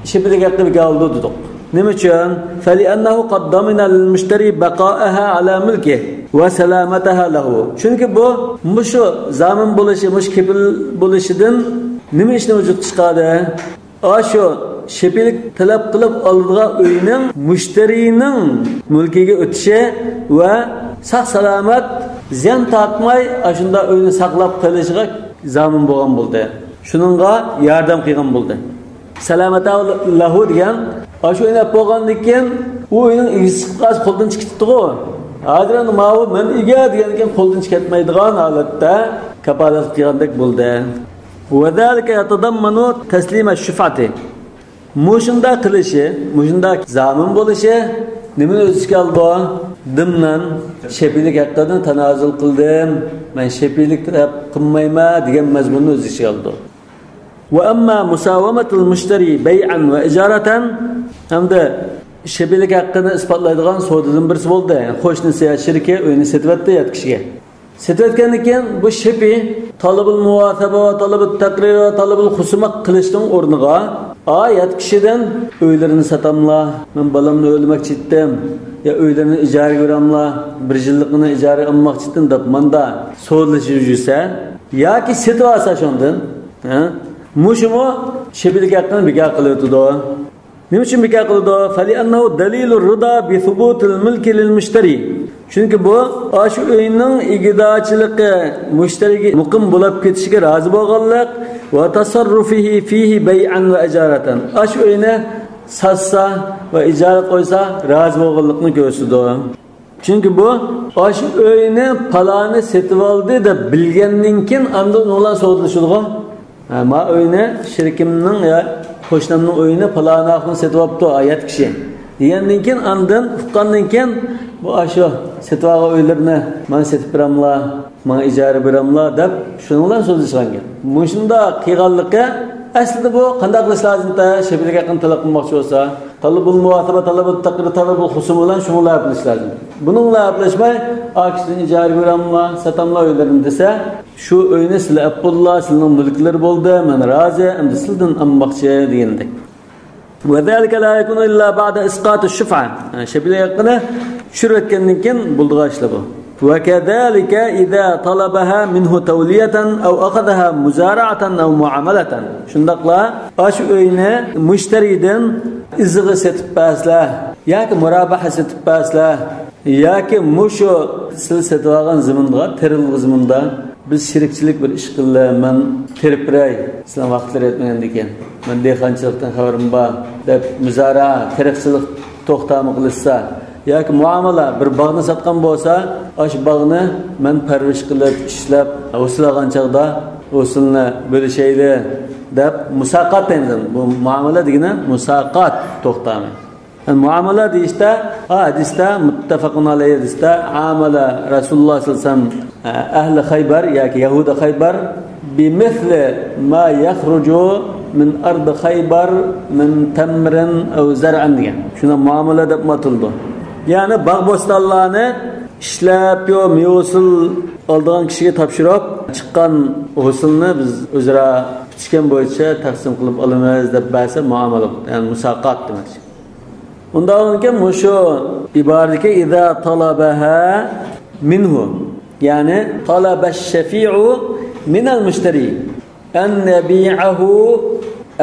شېپىلىك ھەققى بىكار بولىدۇ دېدۇق. نېمە ئۈچۈن؟ فلأنه قد ضمن للمشتري بقاءها على ملكه وسلامتها له. چۈنكى بۇ مۇشۇ زامىن بولۇشى، مۇشۇ كېپىل بولۇشىدىن نېمە ئىشنى ۋۇجۇدقا چىقاردى؟ ئاشۇ شېپىلىك تەلەپ قىلىپ ئالىدىغان ئۆينىڭ مۇشتەرىنىڭ مۈلكىگە ئۆتۈشى ۋە ساق-سالامەت، زىيان تارتماي ئاشۇنداق ئۆينى ساقلاپ قېلىشىغا زامىن بولغان بولدى. شۇنىڭغا ياردەم قىلغان بولدى. سەلامەتە لەھۇ دېگەن، ئاشۇ ئۆينى ئەپ بولغاندىن كېيىن، ئۇ ئۆينىڭ ئىگىسى چىقىپ قالسا قولدىن چىقىپ كېتىدىغۇ. ھازىر ئەمدى ماۋۇ مەن ئىگە دېگەندىن كېيىن قولدىن چىقىپ كەتمەيدىغان ھالەتتە كاپالەتلىك قىلغاندەك بولدى. ۋەزالىكە يەتەزەممەنۇ تەسلىمە شۇفئەتى. مۇشۇنداق قىلىشى، مۇشۇنداق زامىن بولۇشى نېمىنى ئۆز ئىچىگە ئالىدۇ؟ دىمنەن شەپىئىلىك ھەققىدىن تانازۇل قىلدىم، مەن شەپىئىلىك تەلەپ قىلمايمەن دېگەن مەزمۇننى ئۆز ئىچىگە ئالىدۇ. ۋە ئەمما مۇساۋەمەتۇل مۇشتەرى بەيئەن ۋە ئىجارەتەن، ھەمدە شەپىئىلىك ھەققىنى ئىسپاتلايدىغان سودىدىن بىرسى بولدى. يەنى قوشنىسى يا شېرىكى ئۆينى سېتىۋەتتى يات كىشىگە. سېتىۋەتكەندىن كېيىن بۇ شېپى تالىبۇل مۇۋاسەبە ۋە تالىبۇت تەقرىر ۋە تالىبۇل خۇسۇمە قىلىشنىڭ ئورنىغا، ئا، يات كىشىدىن ئۆيلىرىنى ساتاملا، مەن بالامنى ئۆيلىمەكچى ئىدىم، يا ئۆيلىرىنى ئىجارىگە بېرەملا، بىر يىللىقىنى ئىجارىگە ئالماقچى ئىدىم دەپ ماندا سودىلىشىپ يۈرسە، ياكى سېتىۋالسا شۇندىن، ھە؟ مۇشۇمۇ شېپىلىك ھەققىنى بىكار قىلىۋېتىدۇ. نېمە ئۈچۈن بىكار قىلىدۇ؟ فلأنه دليل الرضا بثبوت الملك للمشتري. چۈنكى بۇ ئاشۇ ئۆينىڭ ئىگىدارچىلىقى مۇشتەرىگە مۇقىم بولۇپ كېتىشىگە رازى بولغانلىق، وتصرفه فيه بيعا وإجارة. ئاشۇ ئۆينى ساتسا ۋە ئىجارە قويسا رازى بولغانلىقىنى كۆرسىتىدۇ. چۈنكى بۇ ئاشۇ ئۆينى پالانى سېتىۋالدى دەپ بىلگەندىن كېيىن ئاندىن ئۇنىڭ بىلەن سودىلىشىدىغۇ. ھە، ما ئۆينى شېرىكىمنىڭ يا قوشنامنىڭ ئۆيىنى پالانى ئاخۇن سېتىۋاپتۇ، ھايات كىشى دېگەندىن كېيىن، ئاندىن ئۇققاندىن كېيىن، بۇ ئاشۇ سېتىۋالغان ئۆيلىرىنى مانا سېتىپ بېرەملا، ماڭا ئىجارە بېرەملا دەپ شۇنىڭ بىلەن سۆزلىشىدىغان گەپ. مۇشۇنداق قىلغانلىقى ئەسلىدە بۇ قانداق قىلىش لازىمتە؟ شەپىئىلىك ھەققىنى تەلەپ قىلماقچى بولسا، تەلەبۇل مۇھاسەبە، تەلەبۇل تەقدىر، تەلەبۇل خۇسۇم بىلەن شۇنىڭ بىلەن ئەپلىشىش لازىم. بۇنىڭ بىلەن ئەپلەشمەي، ئا، كىشىدىن ئىجارىگە بېرەملا، ساتاملا ئۆيلىرىنى دېسە، شۇ ئۆينى سىلەر ئەپ بوللا، سىلىنىڭ مۈلۈكلىرى بولدى، مەن رازى، ئەمدى سىلىدىن ئالماقچى دېگەندەك. وذلك لا يكون إلا بعد إسقاط الشفعة. شەپىلىك ھەققىنى چۈشۈرۈۋەتكەندىن كېيىن بولىدىغان ئىشلار بۇ. وكذلك إذا طلبها منه تولية أو أخذها مزارعة أو معاملة. شۇنداقلا ئاشۇ ئۆينى مۇشتەرىدىن ئىزىغا سېتىپ بەرسىلە ياكى مۇرابىھە سېتىپ بەرسىلە ياكى مۇشۇ سىلەر سېتىۋالغان زېمىنغا، تېرىلغان زېمىندا بىز شېرىكچىلىك بىر ئىش قىلدى، مەن تېرىپ بېرەي، سىلەر ۋاقىتلىرى يەتمىگەندىكىن، مەن دېھقانچىلىقتىن خەۋىرىم بار، دەپ مۇزارا، تېرىقچىلىق توختامى قىلىشسا، ياكى مۇئامىلە، بىر باغنى ساتقان بولسا، ئاشۇ باغنى مەن پەرۋىش قىلىپ، ئىشلەپ، ھوسۇل ئالغان چاغدا ھوسۇلنى بۆلۈشەيلى، دەپ مۇساقات دەيمىز. بۇ مۇئامىلە دېگىنى مۇساقات توختامى. مۇئامىلە دېيىشتە، ھە، ھەدىستە، مۇتتەفەقۇن ئەلەيھى ھەدىستە، ئامەلە رەسۇلۇللاھ سەللەللاھۇ ئەلەيھى ۋەسەللەم، ئەھلى خەيبەر ياكى يەھۇدى خەيبەر، بىمىسلى ما يەخرۇجۇ مىن ئەرضى خەيبەر مىن تەمرىن ئەۋ زەرئىن دېگەن. شۇنى مۇئامىلە دەپ ئاتىلىدۇ. يەنى باغ بوستانلارنى ئىشلەپ، يو، مېۋە ھوسۇل ئالىدىغان كىشىگە تاپشۇرۇپ، چىققان ھوسۇلنى بىز ئۆزئارا پۈتۈشكەن بويىچە تەقسىم قىلىپ ئالىمىز دەپ بەرسە مۇئامىلە، يەنى مۇساقات دېمەكچى. ئۇنداق بولغانكەن، مۇشۇ ئىبارىدىكى إذا طلبها منه، يەنى طلب الشفيع من المشتري أن يبيعه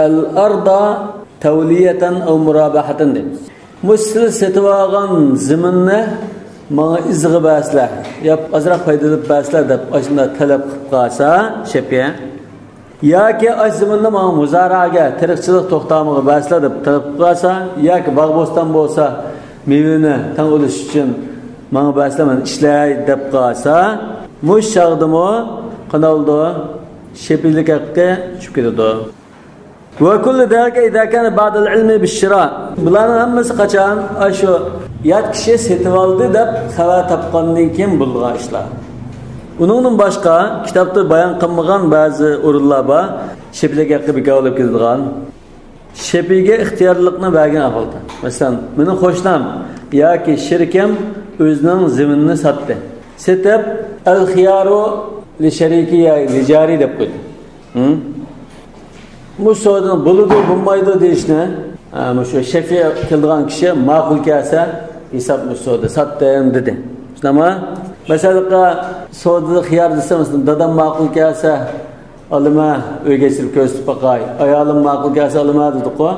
الأرض تولية أو مرابحة دەيمىز. مۇشۇ سىلەر سېتىۋالغان زېمىننى ماڭا ئىزىغا بەرسىلەر، يا ئازراق پايدا ئېلىپ بەرسىلەر دەپ ئاشۇنداق تەلەپ قىلىپ قالسا شەپىئە، ياكى ئاشۇ زېمىننى ماڭا مۇزارەگە، تېرىقچىلىق توختامىغا بەرسىلە دەپ تەلەپ قىلىپ قالسا، ياكى باغ بوستان بولسا، مېۋىنى تەڭ ئۈلۈش ئۈچۈن ماڭا بەرسىلە، مەن ئىشلەي دەپ قالسا، مۇشۇ چاغدىمۇ قانداق بولىدۇ؟ شەپىئىلىك ھەققى چۈشۈپ كېتىدۇ. وكل ذلك إذا كان بعد العلم بالشراء. بۇلارنىڭ ھەممىسى قاچان؟ ئاشۇ يات كىشى سېتىۋالدى دەپ خەۋەر تاپقاندىن كېيىن بولىدىغان ئىشلار. ئۇنىڭدىن باشقا كىتابتا بايان قىلمىغان بەزى ئورۇنلار بار. شەپىئىلىك ھەققى بىكار بولۇپ كېتىدىغان. شەپىئىگە ئىختىيارلىقنى بەرگەن ئەھۋالدا. مەسىلەن، مېنىڭ قوشنام ياكى شېرىكىم ئۆزىنىڭ زېمىنىنى ساتتى. سېتىپ، الخيار لشريكي يا لجاري دەپ قويدى. ھە؟ مۇشۇ سودىنى بولىدۇ، بولمايدۇ دېيىشنى، ھە، مۇشۇ شەپىئى كېلىدىغان كىشى ماقۇل كەلسە، ھېساب مۇشۇ سودا ساتتىم دېدى. شۇنداقمۇ؟ مەسىلەن، سودىدا خىيار دېسە، مەسىلەن، دادام ماقۇل كەلسە، ئالىمەن، ئۆيگە ئېچىپ كۆرسىتىپ باقاي. ئايالىم ماقۇل كەلسە ئالىمەن دېدىقۇ.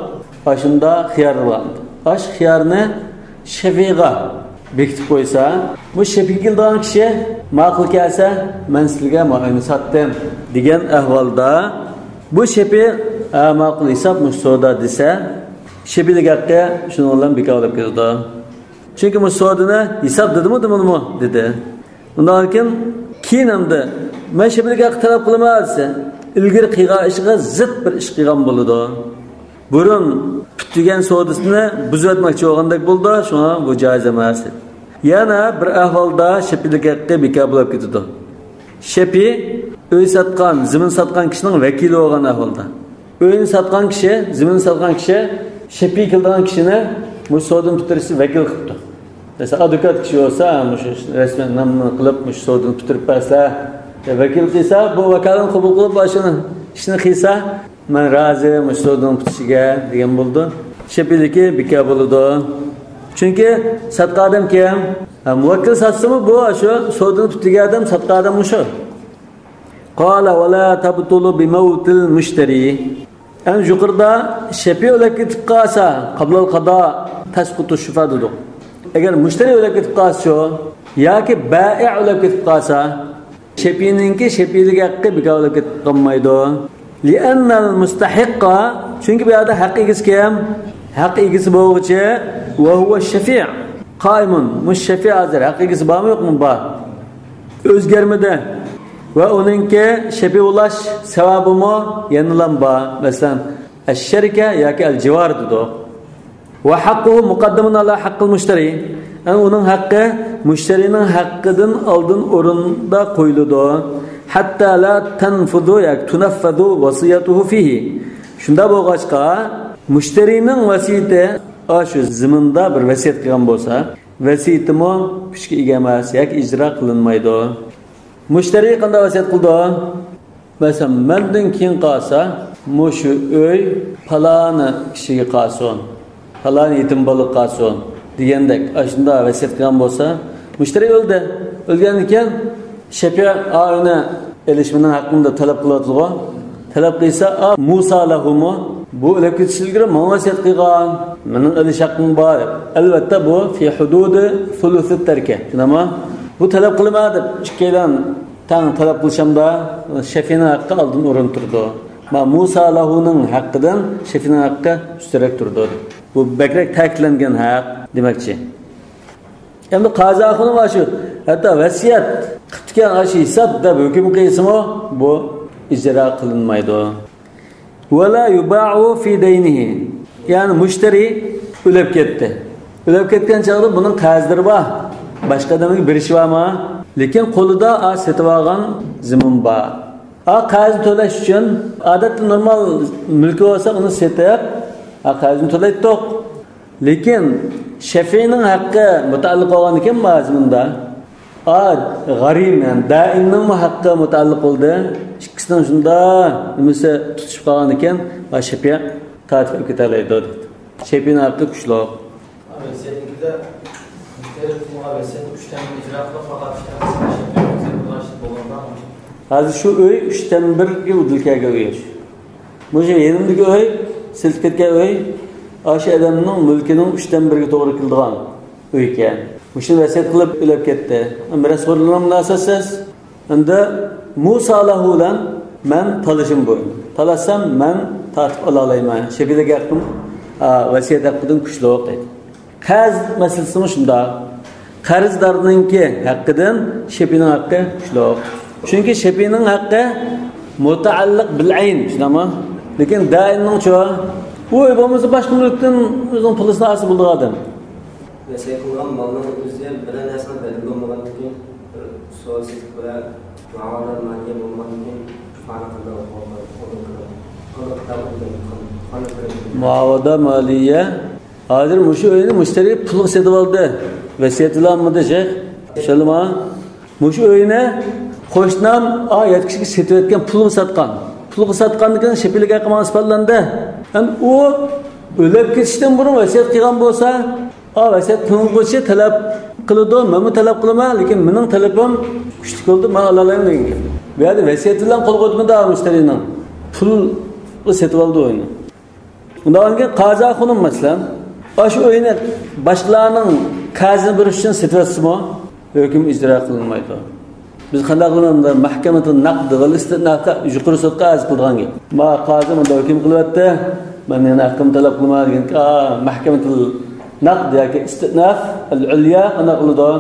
ئاشۇنداق خىيار بار. ئاشۇ خىيارنى شەپىئىگە بېكىتىپ قويسا، بۇ شەپىئىگە كېلىدىغان كىشى ماقۇل كەلسە، مەن سىلىگە مانا ئۆينى ساتتىم دېگەن ئەھۋالدا، بۇ شەپىئى، ھە، ماقۇل، ھېساب مۇشۇ سودا دېسە، شەپىئىلىك ھەققى شۇنىڭ بىلەن بىكار بولۇپ كېتىدۇ. چۈنكى مۇشۇ سودىنى ھېساب دېدىمۇ، دېمىدىمۇ؟ دېدى. ئۇنداقكىن، كېيىن ئەمدى مەن شەپىئىلىك ھەققى تەلەپ قىلىمەن دېسە، ئىلگىرى قىلغان ئىشىغا زىت بىر ئىش قىلغان بولىدۇ. بۇرۇن پۈتتۈرگەن سودىسىنى بۇزۇۋەتمەكچى بولغاندەك بولىدۇ، شۇڭا بۇ جائىز ئەمەس. يەنە بىر ئەھۋالدا شەپىئىلىك ھەققى بىكار بولۇپ كېتىدۇ. شەپىئى ئۆي ساتقان، زېمىن ساتقان كىشىنىڭ ۋەكىلى بولغان ئەھۋالدا. ئۆينى ساتقان كىشى، زېمىن ساتقان كىشى شەپىئى كېلىدىغان كىشىنى مۇشۇ سودىنى پۈتتۈرۈشتە ۋەكىل قىپتۇ. مەسىلەن، ئادۋوكات كىشى بولسا، مۇشۇ رەسمىي نامىنى قىلىپ، مۇشۇ سودىنى پۈتتۈرۈپ بەرسە، ۋەكىل قىلسا، بۇ ۋاكالەتنى قوبۇل قىلىپ، ئاشۇنى ئىشنى قىلسا، مەن رازى، مۇشۇ سودىنىڭ پۈتۈشىگە دېگەن بولىدۇ. شەپىئىلىكى بىكار بولىدۇ. چۈنكى ساتقان ئادەم كىم؟ ھە، مۇۋەككىل ساتسىمۇ، بۇ ئاشۇ سودىنى پۈتتۈرگەن ئادەم، ساتقان ئادەم مۇشۇ. قال ولا تبطل بموت المشتري. ئەنە يۇقىرىدا شەپىئى ئۆلۈپ كېتىپ قالسا، قبل القضاء تسقط الشفعة دېدۇق. ئەگەر مۇشتەرى ئۆلۈپ كېتىپ قالسىچۇ؟ ياكى بائىئ ئۆلۈپ كېتىپ قالسا، شەپىئىنىڭكى شەپىئىلىك ھەققى بىكار بولۇپ كېتىپ قالمايدۇ. لأن المستحق، چۈنكى بۇ يەردە ھەق ئىگىسى كىم؟ ھەق ئىگىسى بولغۇچى، وهو الشفيع قائم. مۇشۇ شەپىئى ھازىر ھەق ئىگىسى بارمۇ، يوقمۇ؟ بار. ئۆزگەرمىدى. ۋە ئۇنىڭكى شەپىئى بولاش سەۋەبىمۇ يەنىلا بار. مەسىلەن، الشركة ياكى الجوار دېدۇق. وحقه مقدم على حق المشتري. يەنى ئۇنىڭ ھەققى مۇشتەرىنىڭ ھەققىدىن ئالدىن ئورۇندا قويۇلىدۇ. حتى لا تنفذ ياكى تنفذ وصيته فيه. شۇنداق بولغاچقا، مۇشتەرىنىڭ ۋەسىيىتى ئاشۇ زېمىندا بىر ۋەسىيەت قىلغان بولسا، ۋەسىيىتىمۇ كۈچكە ئىگە ئەمەس ياكى ئىجرا قىلىنمايدۇ. مۇشتەرى قانداق ۋەسىيەت قىلىدۇ؟ مەسىلەن، مەندىن كېيىن قالسا، مۇشۇ ئۆي پالانى كىشىگە قالسۇن، پالانى يېتىم بالىغا قالسۇن دېگەندەك، ئاشۇنداق ۋەسىيەت قىلغان بولسا، مۇشتەرى ئۆلدى. ئۆلگەندىن كېيىن شەپىئە ئا ئۆينى ئېلىش مېنىڭ ھەققىمدە تەلەپ قىلىۋاتىدىغۇ. تەلەپ قىلسا، ئا، مۇسا لەھۇمۇ، بۇ ئۆلۈپ كېتىشتىن ئىلگىرى ماڭا ۋەسىيەت قىلغان، مېنىڭ ئېلىش ھەققىم بار. ئەلۋەتتە، بۇ في حدود ثلث التركة. شۇنداقمۇ؟ بۇ تەلەپ قىلىمەن دەپ ئىككىيلەن تەڭ تەلەپ قىلىشامدا، شەپىئىنىڭ ھەققى ئالدىن ئورۇن تۇرىدۇ. ما مۇسا لەھۇنىڭ ھەققىدىن شەپىئىنىڭ ھەققى ئۈستۈنرەك تۇرىدۇ. بۇ بەكرەك تەكىتلەنگەن ھەق دېمەكچى. ئەمدى قازى ئاخۇنۇم شۇ، ھەتتا ۋەسىيەت قىپتىكەن، ئاشۇ ھېساب دەپ ھۆكۈم قىلسىمۇ، بۇ ئىجرا قىلىنمايدۇ. ولا يباع في دينه. يەنى مۇشتەرى ئۆلۈپ كەتتى. ئۆلۈپ كەتكەن چاغدا بۇنىڭ قەرزلىرى بار. باشقا ئادەمگە بېرىشى بارمۇ؟ لېكىن قولىدا ئا سېتىۋالغان زېمىن بار. ئا قەرزنى تۆلەش ئۈچۈن، ئادەتتە نورمال مۈلكى بولسا ئۇنى سېتىپ، ئا قەرزنى تۆلەيتتۇق. لېكىن شەفىئىنىڭ ھەققى مۇتەئەللىق بولغاندىكىن بۇ زېمىندا، ئا، غەرىم، يەنى دائىننىڭمۇ ھەققى مۇتەئەللىق بولدى. ئىككىسىنىڭ شۇنداق نېمىسى تۇتۇشۇپ قالغاندىكىن، ئا، شەپىئە تارتىپ ئېلىپ كېتەلەيدۇ دېدى. شەپىئىنىڭ ھەققى كۈچلۈك. ۋەسىيەتنىڭكىدە مۇشتەرى قىلغان ۋەسىيەتنى ئۈچتىن بىر ئىجرا قىلىپ، پەقەت ئۈچتىن بىر شەپىئە قىلسا بولغاندا. ھازىر شۇ ئۆي ئۈچتىن بىرگە ئۇدۇل كەلگەن ئۆي. مۇشۇ يېنىمدىكى ئۆي، سېتىپ كەتكەن ئۆي، ئاشۇ ئادەمنىڭ مۈلكىنىڭ ئۈچتىن بىرىگە توغرا كېلىدىغان ئۆيكەن. مۇشۇنى ۋەسىيەت قىلىپ ئۆلۈپ كەتتى. مىراسخورلىرىم مۇناسىۋەتسىز. ئەمدى مۇسا لەھۇ بىلەن مەن تالىشىم بۇ. تالاشسام مەن تارتىپ ئالالايمەن. شەپىئىدىكى ھەققىم، ئا، ۋەسىيەت ھەققىدىن كۈچلۈك دەيدۇ. قەرز مەسىلىسىمۇ شۇنداق. قەرزدارنىڭكى ھەققىدىن شەپىئىنىڭ ھەققى كۈچلۈك. چۈنكى شەپىئىنىڭ ھەققى مۇتەئەللىق بىل ئەين، شۇنداقمۇ؟ لېكىن دائىننىڭچۇ؟ ئۇ ئۆي بولمىسا باشقا مۈلۈكتىن ئۆزىنىڭ پۇلىسىنى ئالسا بولىدىغان ئادەم. ۋەسىيەت قىلغان مالنىڭ ئۆزى بىرەر نەرسىنىڭ بەدىلى بولمىغاندىن كېيىن، بىر سودا سېتىق بىلەن مۇئاۋەدە مالىيە بولمىغاندىن كېيىن، قانۇن قانداق بولغان، قانۇن قانداق، قانۇن قانداق، قانۇن قانداق. مۇئاۋەدە مالىيە. ھازىر مۇشۇ ئۆينى مۇشتەرى پۇلغا سېتىۋالدى. ۋەسىيەت بىلەن ئالمىدى شەيخ. شۇنداقمۇ؟ مۇشۇ ئۆينى قوشنام، ئا، يات كىشىگە سېتىۋەتكەن، پۇلغا ساتقان. پۇلغا ساتقاندىن كېيىن شەپىئىلىك ھەققى ماڭا ئىسپاتلاندى. ھەم ئۇ ئۆلۈپ كېتىشتىن بۇرۇن ۋەسىيەت قىلغان بولسا، ئا، ۋەسىيەت قىلغۇچى تەلەپ قىلىدۇ، مەنمۇ تەلەپ قىلىمەن، لېكىن مېنىڭ تەلىپىم كۈچلۈك بولدى، مەن ئالالايمەن دېگەن گەپ. بۇ يەردە ۋەسىيەت بىلەن قولغا ئۆتمىدى مۇشتەرىنىڭ. پۇلغا سېتىۋالدى ئۆينى. ئۇنداق بولغاندىكىن قازى ئاخۇنۇم، مەسىلەن، ئاشۇ ئۆينى باشقىلارنىڭ قەرزىنى بېرىش ئۈچۈن سېتىۋەتسىمۇ، ھۆكۈم ئىجرا قىلىنمايدۇ. بىز قانداق قىلىمىز؟ مەھكەمەتۇل نەقد ۋە ئىستىنافقا، يۇقىرى سوتقا ئەرز قىلىدىغان گەپ. ما قازى مۇنداق ھۆكۈم قىلىۋەتتى، مەن يەنە ھەققىمنى تەلەپ قىلىمەن دېگەن، ئا، مەھكەمەتۇل نەقد ياكى ئىستىناف ئەل ئۇليا قانداق قىلىدۇ؟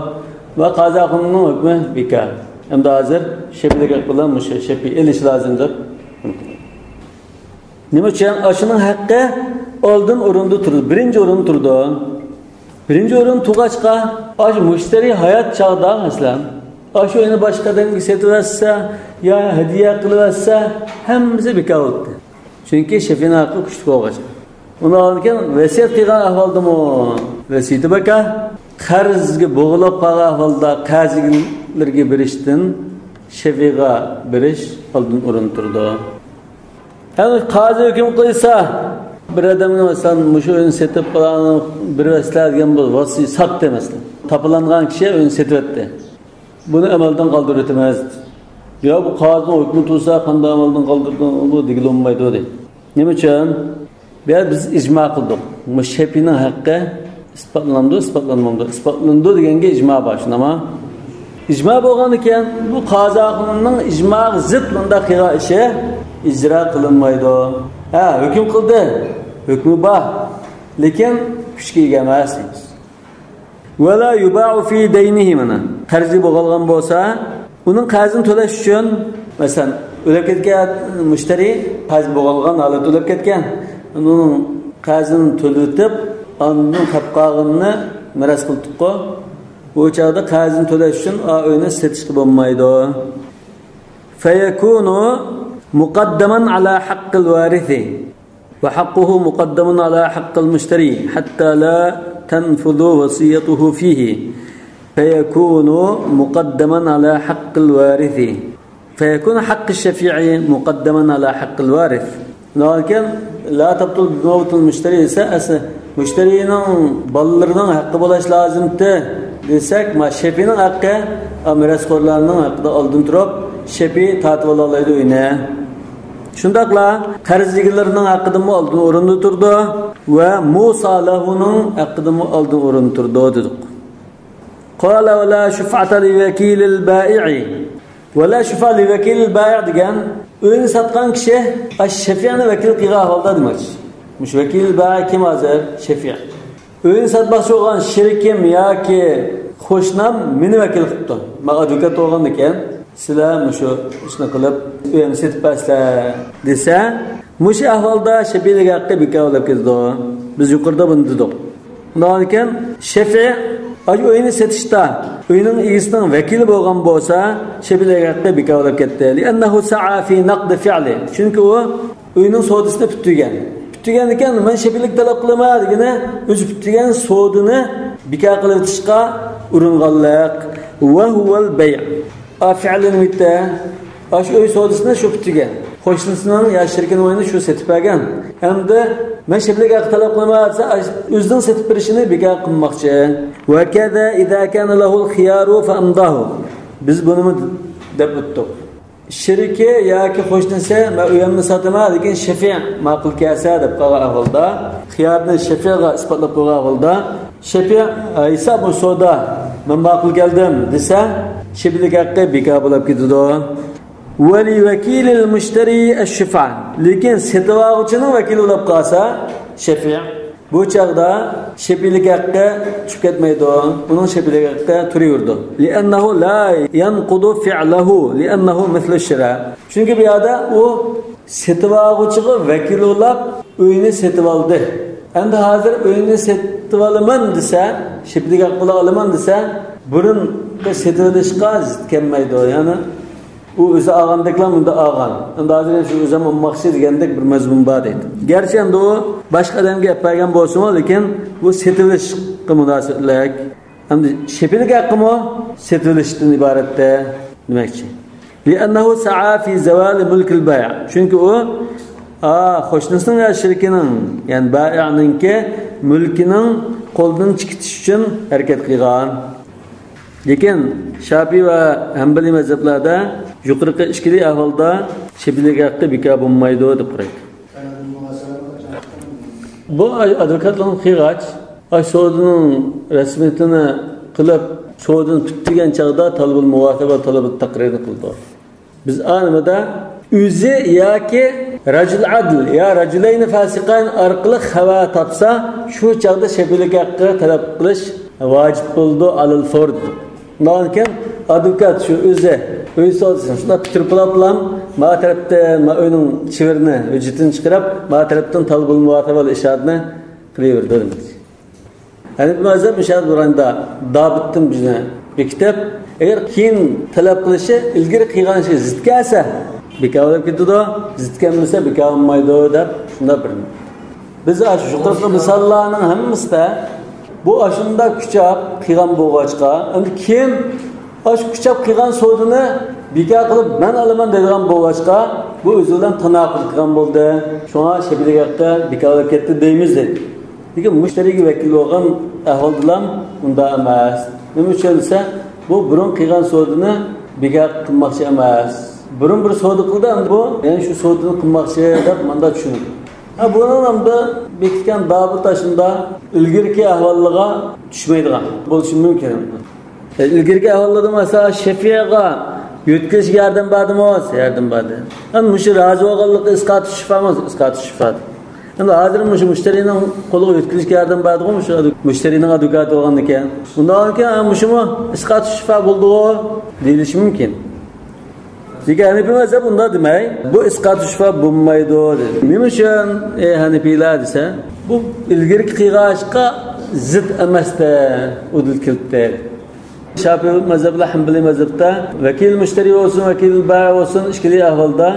ۋە قازى ئاخۇنۇمنىڭ ھۆكمى بىكار. ئەمدى ھازىر شەپىئىلىك بىلەن مۇشۇ شەپىئى ئېلىش لازىم دەپ. نېمە ئۈچۈن؟ ئاشۇنىڭ ھەققى ئالدىن ئورۇندا تۇرىدۇ، بىرىنچى ئورۇندا تۇرىدۇ. بىرىنچى ئورۇندا تۇرغاچقا، ئاشۇ مۇشتەرى ھايات چاغدا، مەسىلەن، ئاشۇ ئۆينى باشقا ئادەمگە سېتىۋەتسە يا ھەدىيە قىلىۋەتسە، ھەممىسى بىكار بولدى. چۈنكى شەپىئىنىڭ ھەققى كۈچلۈك بولغاچقا. ئۇنداق بولغاندىكىن ۋەسىيەت قىلغان ئەھۋالدىمۇ ۋەسىيىتى بىكار. قەرزگە بوغۇلۇپ قالغان ئەھۋالدا قەرزلەرگە بېرىشتىن شەفىئىگە بېرىش ئالدىن ئورۇندا تۇرىدۇ. يەنى قازى ھۆكۈم قىلسا، بىر ئادەمگە، مەسىلەن، مۇشۇ ئۆينى سېتىپ، پالانى بېرىۋەتسىلە دېگەن بولسا، ۋاسىي ساتتى، مەسىلەن. تاپىلانغان كىشى ئۆينى سېتىۋەتتى. بۇنى ئەمەلدىن قالدۇرۇۋېتىمىز. يا بۇ قازىنىڭ ھۆكمى تۇرسا، قانداق ئەمەلدىن قالدۇردۇڭ، بۇ دېگىلى بولمايدۇ، دەيدۇ. نېمە ئۈچۈن؟ بۇ يەردە بىز ئىجما قىلدۇق. مۇشۇ شەپىئىنىڭ ھەققى ئىسپاتلىنامدۇ، ئىسپاتلانمامدۇ؟ ئىسپاتلىنىدۇ دېگەنگە ئىجما بار، شۇنداقمۇ؟ ئىجما بولغاندىكىن، بۇ قازى ئاخۇنۇمنىڭ ئىجماغا زىت مۇنداق قىلغان ئىشى ئىجرا قىلىنمايدۇ. ھە، ھۆكۈم قىلدى، ھۆكمى بار، لېكىن كۈچكە ئىگە ئەمەس دەيمىز. ۋەلا يۇبائۇ فى دەينىھى، مانا، قەرزى بولغان بولسا، ئۇنىڭ قەرزىنى تۆلەش ئۈچۈن، مەسىلەن، ئۆلۈپ كەتكەن مۇشتەرى، قەرز بولغان ھالەتتە ئۆلۈپ كەتكەن، ئۇنىڭ قەرزىنى تۆلىتىپ، ئاندىن قاپقالغىنىنى مىراس قىلدۇققۇ. بۇ چاغدا قەرزىنى تۆلەش ئۈچۈن ئا ئۆينى سېتىشقا بولمايدۇ. فيكون مقدما على حق الوارث. وحقه مقدم على حق المشتري حتى لا تنفذ وصيته فيه، فيكون مقدما على حق الوارث، فيكون حق الشفيع مقدما على حق الوارث. لكن لا تبطل بموت المشتري دېسە، ئەسلى مۇشتەرىنىڭ بالىلىرىنىڭ ھەققى بولاش لازىمتى دېسەك، ما شەپىنىڭ ھەققى، ئا، مىراسخورلارنىڭ ھەققىدە ئالدىن تۇرۇپ، شەپى تارتىۋالالايدۇ ئۆينى. شۇنداقلا قەرز يېگۈلىرىنىڭ ھەققىدىنمۇ ئالدىن ئورۇندا تۇرىدۇ ۋە مۇسا لەھۇنىڭ ھەققىدىنمۇ ئالدىن ئورۇندا تۇرىدۇ دېدۇق. قال ولا شفعة لوكيل البائع. ۋەلا شۇفا لىۋەكىلىل بائىئ دېگەن ئۆينى ساتقان كىشى ئاش شەفىئنى ۋەكىل قىلغان ئەھۋالدا دېمەكچى. مۇشۇ ۋەكىلىل بائىئ كىم ھازىر؟ شەفىئ. ئۆينى ساتماقچى بولغان شېرىكىم ياكى قوشنام مېنى ۋەكىل قىپتۇ. مەن ئادۋوكات بولغاندىكىن، سىلەر مۇشۇ ئىشنى قىلىپ، ئۆيۈمنى سېتىپ بەرسىلەر دېسە، مۇشۇ ئەھۋالدا شەپىئىلىك ھەققى بىكار بولۇپ كېتىدۇ. بىز يۇقىرىدا بۇنى دېدۇق. ئۇنداقكەن شەفىئ ئاشۇ ئۆينى سېتىشتا ئۆينىڭ ئىگىسىنىڭ ۋەكىلى بولغان بولسا، شەپىئىلىك ھەققى بىكار بولۇپ كەتتى. لأنه سعى في نقض فعله. چۈنكى ئۇ ئۆينىڭ سودىسىنى پۈتتۈرگەن. پۈتتۈرگەندىكىن، مەن شەپىئىلىك تەلەپ قىلىمەن دېگىنى، ئۆزى پۈتتۈرگەن سودىنى بىكار قىلىۋېتىشقا ئۇرۇنغانلىق. وهو البيع. ئا، فېئىلىنى بىتتە. ئاشۇ ئۆي سودىسىنى شۇ پۈتتۈرگەن. قوشنىسىنىڭ يا شېرىكىنىڭ ئۆيىنى شۇ سېتىپ بەرگەن. ئەمدى مەن شەپىئىلىك ھەققى تەلەپ قىلىمەن دېسە، ئۆزىنىڭ سېتىپ بېرىشىنى بىكار قىلماقچى. وكذا إذا كان له الخيار فأمضاه. بىز بۇنىمۇ دەپ ئۆتتۇق. شېرىكى ياكى قوشنىسى، مەن ئۆيۈمنى ساتىمەن، لېكىن شەفىئ ماقۇل كەلسە دەپ قالغان ئەھۋالدا، خىيارنى شەفىئغا ئىسپاتلاپ قويغان ئەھۋالدا، شەفىئ، ھېساب بۇ سودا، مەن ماقۇل كەلدىم دېسە، شەپىئىلىك ھەققى بىكار بولۇپ كېتىدۇ. ولوكيل المشتري الشفعة. لېكىن سېتىۋالغۇچىنىڭ ۋەكىلى بولۇپ قالسا، شەفىئ. بۇ چاغدا شەپىئىلىك ھەققى چۈشۈپ كەتمەيدۇ. ئۇنىڭ شەپىئىلىك ھەققى تۇرۇۋېرىدۇ. لأنه لا ينقض فعله، لأنه مثل الشراء. چۈنكى بۇ يەردە ئۇ سېتىۋالغۇچىغا ۋەكىل بولاپ ئۆينى سېتىۋالدى. ئەمدى ھازىر ئۆينى سېتىۋالىمەن دېسە، شەپىئىلىك ھەققى بىلەن ئالىمەن دېسە، بۇرۇنقى سېتىۋېلىشقا زىت كەلمەيدۇ. يەنى ئۇ ئۆزى ئالغاندەكلا مۇندا ئالغان. ئەمدى ھازىر شۇ ئۆزۈم ئالماقچى دېگەندەك بىر مەزمۇن بار دەيدۇ. گەرچە ئەمدى ئۇ باشقا ئادەمگە ئەپ بەرگەن بولسىمۇ، لېكىن بۇ سېتىۋېلىشقا مۇناسىۋەتلىك. ئەمدى شەپىئىلىك ھەققىمۇ سېتىۋېلىشتىن ئىبارەتتە دېمەكچى. لأنه سعى في زوال ملك البائع. چۈنكى ئۇ، ئا، قوشنىسىنىڭ يا شېرىكىنىڭ، يەنى بائىئنىڭكى مۈلكىنىڭ قولدىن چىقىتىش ئۈچۈن ھەرىكەت قىلغان. لېكىن شاپىئىي ۋە ھەنبەلىي مەزھەپلەردە يۇقىرىقى ئىككىلى ئەھۋالدا شەپىئىلىك ھەققى بىكار بولمايدۇ دەپ قارايدۇ. بۇ ئادۋوكاتلىقنى قىلغاچ، ئاشۇ سودىنىڭ رەسمىيىتىنى قىلىپ، سودىنى پۈتتۈرگەن چاغدا تەلەبۇل مۇۋاسىۋە ۋە تەلەبۇت تەقرىرنى قىلىدۇ. بىز ئانىمىدا ئۆزى ياكى رەجۇل ئادل يا رەجۇلەينى فاسىقەين ئارقىلىق خەۋەر تاپسا، شۇ چاغدا شەپىئىلىك ھەققى تەلەپ قىلىش ۋاجىپ بولىدۇ، ئالەل فور دېدۇق. ئۇنداقكەن ئادۋوكات شۇ ئۆزى ئۆي سودىسىنى شۇنداق پۈتتۈرۈپ بولاپلا، ما تەرەپتىن، ما ئۆينىڭ چېۋىرىنى، ھۆججىتىنى چىقىرىپ، ما تەرەپتىن تەلەبۇل مۇۋاسىۋە ۋە ئىشادىنى قىلىۋېرىدۇ دېمەكچى. ھەنىپىي مەزھەپ مۇشاھىدە بۇرھاندا دابىتتىن بىزنى بېكىتىپ، ئەگەر كېيىن تەلەپ قىلىشى، ئىلگىرى قىلغان ئىشى زىت كەلسە، بىكار بولۇپ كېتىدۇ، زىت كەلمىسە، بىكار بولمايدۇ دەپ شۇنداق بىر. بىز ئاشۇ يۇقىرىقى مىساللارنىڭ ھەممىسىدە بۇ ئاشۇنداق كۈچەپ قىلغان بولغاچقا، ئەمدى كېيىن ئاشۇ كۈچەپ قىلغان سودىنى بىكار قىلىپ، مەن ئالىمەن دەيدىغان بولغاچقا، بۇ ئۆزى بىلەن تاناقۇز قىلغان بولدى. شۇڭا شەپىئىلىك ھەققى بىكار بولۇپ كەتتى دەيمىز دەيدۇ. لېكىن مۇشتەرىگە ۋەكىل بولغان ئەھۋالدىلا ئۇنداق ئەمەس. نېمە ئۈچۈن دېسە، بۇ بۇرۇن قىلغان سودىنى بىكار قىلماقچى ئەمەس. بۇرۇن بىر سودا قىلدى، ئەمدى بۇ يەنە شۇ سودىنى قىلماقچى دەپ ماندا چۈشىنىدۇ. ھە، بۇنىڭ ئەمدى بېكىتكەن دابىت ئاشۇندا ئىلگىرىكى ئەھۋاللىرىغا چۈشمەيدىغان بولۇشى مۇمكىن. ئىلگىرىكى ئەھۋاللاردا، مەسىلەن، شەفىئىگە يۆتكىلىشكە ياردەم بەردىمۇ؟ ياردەم بەردى. ئەمدى مۇشۇ رازى بولغانلىقى ئىسقاتۇ شۇفامۇ؟ ئىسقاتۇ شۇفا. ئەمدى ھازىر مۇشۇ مۇشتەرىنىڭ قولىغا يۆتكىلىشكە ياردەم بەردىغۇ، مۇشۇ مۇشتەرىنىڭ ئادۋوكاتى بولغاندىكىن. ئۇنداقكەن، ھە، مۇشۇمۇ ئىسقاتۇ شۇفا بولدىغۇ دېيىلىشى مۇمكىن. لېكىن ھەنىپىي مەزھەپ ئۇنداق دېمەي، بۇ ئىسقاتۇ شۇفا بولمايدۇ دېدى. نېمە ئۈچۈن، ئەي ھەنىپىيلەر دېسە، بۇ ئىلگىرىكى قىلغان ئىشقا زىت ئەمەستە، ئۇدۇل كېلىپتە. شاپىئىي مەزھەپ بىلەن ھەنبەلىي مەزھەپتە ۋەكىل مۇشتەرى بولسۇن، ۋەكىل بائىئ بولسۇن، ئىككىلى ئەھۋالدا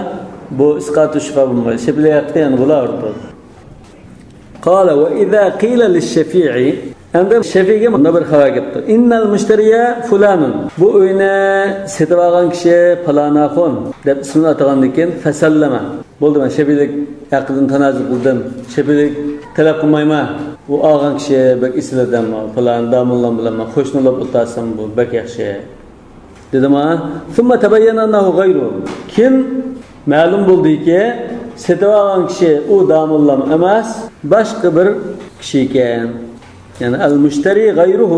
بۇ ئىسقاتۇ شۇفا بولمايدۇ. شەپىئىلىك ھەققى يەنە بولاۋېرىدۇ. قال وإذا قيل للشفيع، ئەمدى شەفىئىگە مۇنداق بىر خەۋەر كەپتۇ. إن المشتري فلان، بۇ ئۆينى سېتىۋالغان كىشى پالاناخۇن دەپ ئىسمىنى ئاتىغاندىن كېيىن، فسلم، بولدى، مەن شەپىئىلىك ھەققىدىن تانازۇل قىلدىم، شەپىئىلىك تەلەپ قىلمايمەن، ئۇ ئالغان كىشى بەك ئېسىل ئادەم، پالان داموللام بىلەن مەن قوشنىلاپ ئولتۇرسام، بۇ بەك ياخشى. دېدىما؟ ثم تبين أنه غيره. كېيىن مەلۇم بولدىكى، سېتىۋالغان كىشى ئۇ داموللام ئەمەس، باشقا بىر كىشى ئىكەن. يەنى المشتري غيره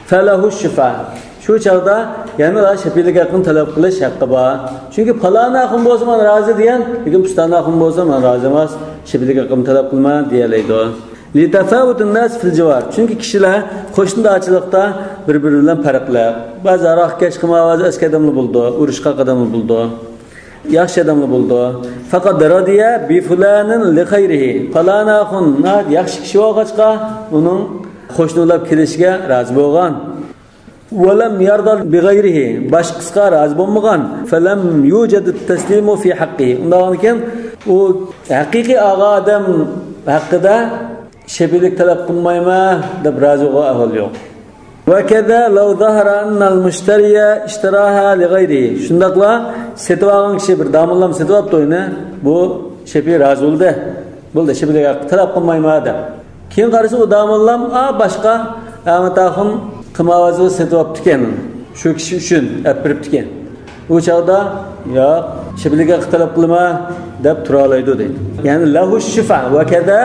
فله الشفعة. شۇ چاغدا يەنىلا شەپىئىلىك ھەققىنى تەلەپ قىلىش ھەققى بار. چۈنكى پالان ئاخۇن بولسا مەن رازى دېگەن، لېكىن پۇستان ئاخۇن بولسا مەن رازى ئەمەس، شەپىئىلىك ھەققىمنى تەلەپ قىلىمەن دېيەلەيدۇ. لتفاوت الناس في الجوار. چۈنكى كىشىلەر قوشنىدارچىلىقتا بىر-بىرى بىلەن پەرقلىق. بەزى ھاراقكەش، قىمارۋاز، ئەسكى ئادەملەر بولىدۇ، ئۇرۇشقاق ئادەملەر بولىدۇ، ياخشى ئادەملەر بولىدۇ. فقد رضي بفلان لخيره. پالان ئاخۇن ناھايىتى ياخشى كىشى بولغاچقا، ئۇنىڭ قوشنىلاپ كېلىشىگە رازى بولغان. ولم يرض بغيره، باشقىسىغا رازى بولمىغان. فلم يوجد التسليم في حقه. ئۇنداقكەن، ئۇ ھەقىقىي ئاغا ئادەم ھەققىدە شەپىئىلىك تەلەپ قىلمايمەن دەپ رازى بولغان ئەھۋال يوق. وكذا لو ظهر أن المشتري اشتراها لغيره. شۇنداقلا سېتىۋالغان كىشى بىر داموللام سېتىۋاپتۇ ئۇنى، بۇ شەپىئى رازى بولدى. بولدى، شەپىئىلىك ھەققى تەلەپ قىلمايمەن دەپ. كېيىن قارىسا، ئۇ داموللام، ئا، باشقا ئەمەت ئاخۇن قىمارۋازغا سېتىۋاپتىكەن، شۇ كىشى ئۈچۈن ئەپ بېرىپتىكەن. ئۇ چاغدا، ياق، شەپىئىلىك ھەققى تەلەپ قىلىمەن دەپ تۇرالايدۇ دەيدۇ. يەنى له الشفعة، وكذا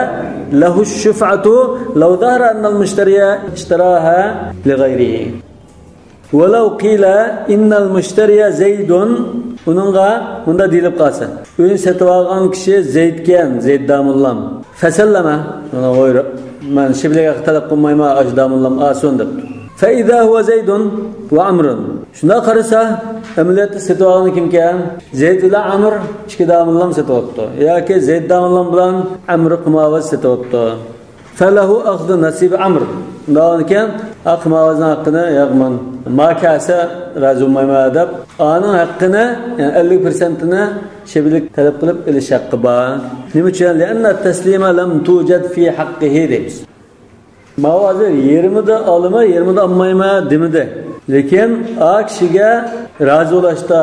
له الشفعة لو ظهر أن المشتري اشتراها لغيره. ولو قيل إن المشتري زيد، ئۇنىڭغا مۇنداق دېيىلىپ قالسا، ئۆينى سېتىۋالغان كىشى زەيدكەن، زەيد داموللام. فسلم، مەن شەپىئىلىك ھەققى تەلەپ قىلمايمەن، ئاشۇ داموللام ئالسۇن دەپتۇ. فإذا هو زيد وعمر. شۇنداق قارىسا، ئەمەلىيەتتە سېتىۋالغىنى كىمكەن؟ زەيد بىلەن ئەمر ئىككى داموللام سېتىۋاپتۇ. ياكى زەيد داموللام بىلەن ئەمر قىمارۋاز سېتىۋاپتۇ. فله أخذ نصيب عمرو. ئۇنداقكەن، ئا، قىمارۋازنىڭ ھەققىنى، ياق، مەن ما كەلسە رازى بولمايمەن دەپ، ئانىڭ ھەققىنى، يەنى ئەللىك پىرسەنتىنى شەپىئىلىك تەلەپ قىلىپ ئېلىش ھەققى بار. نېمە ئۈچۈن؟ لأن التسليم لم توجد في حقه دەيمىز. ماۋۇ ھازىر يېرىمىدا ئالىمەن، يېرىمىدا ئالمايمەن دېمىدى. لېكىن ئا كىشىگە رازى بولۇشتا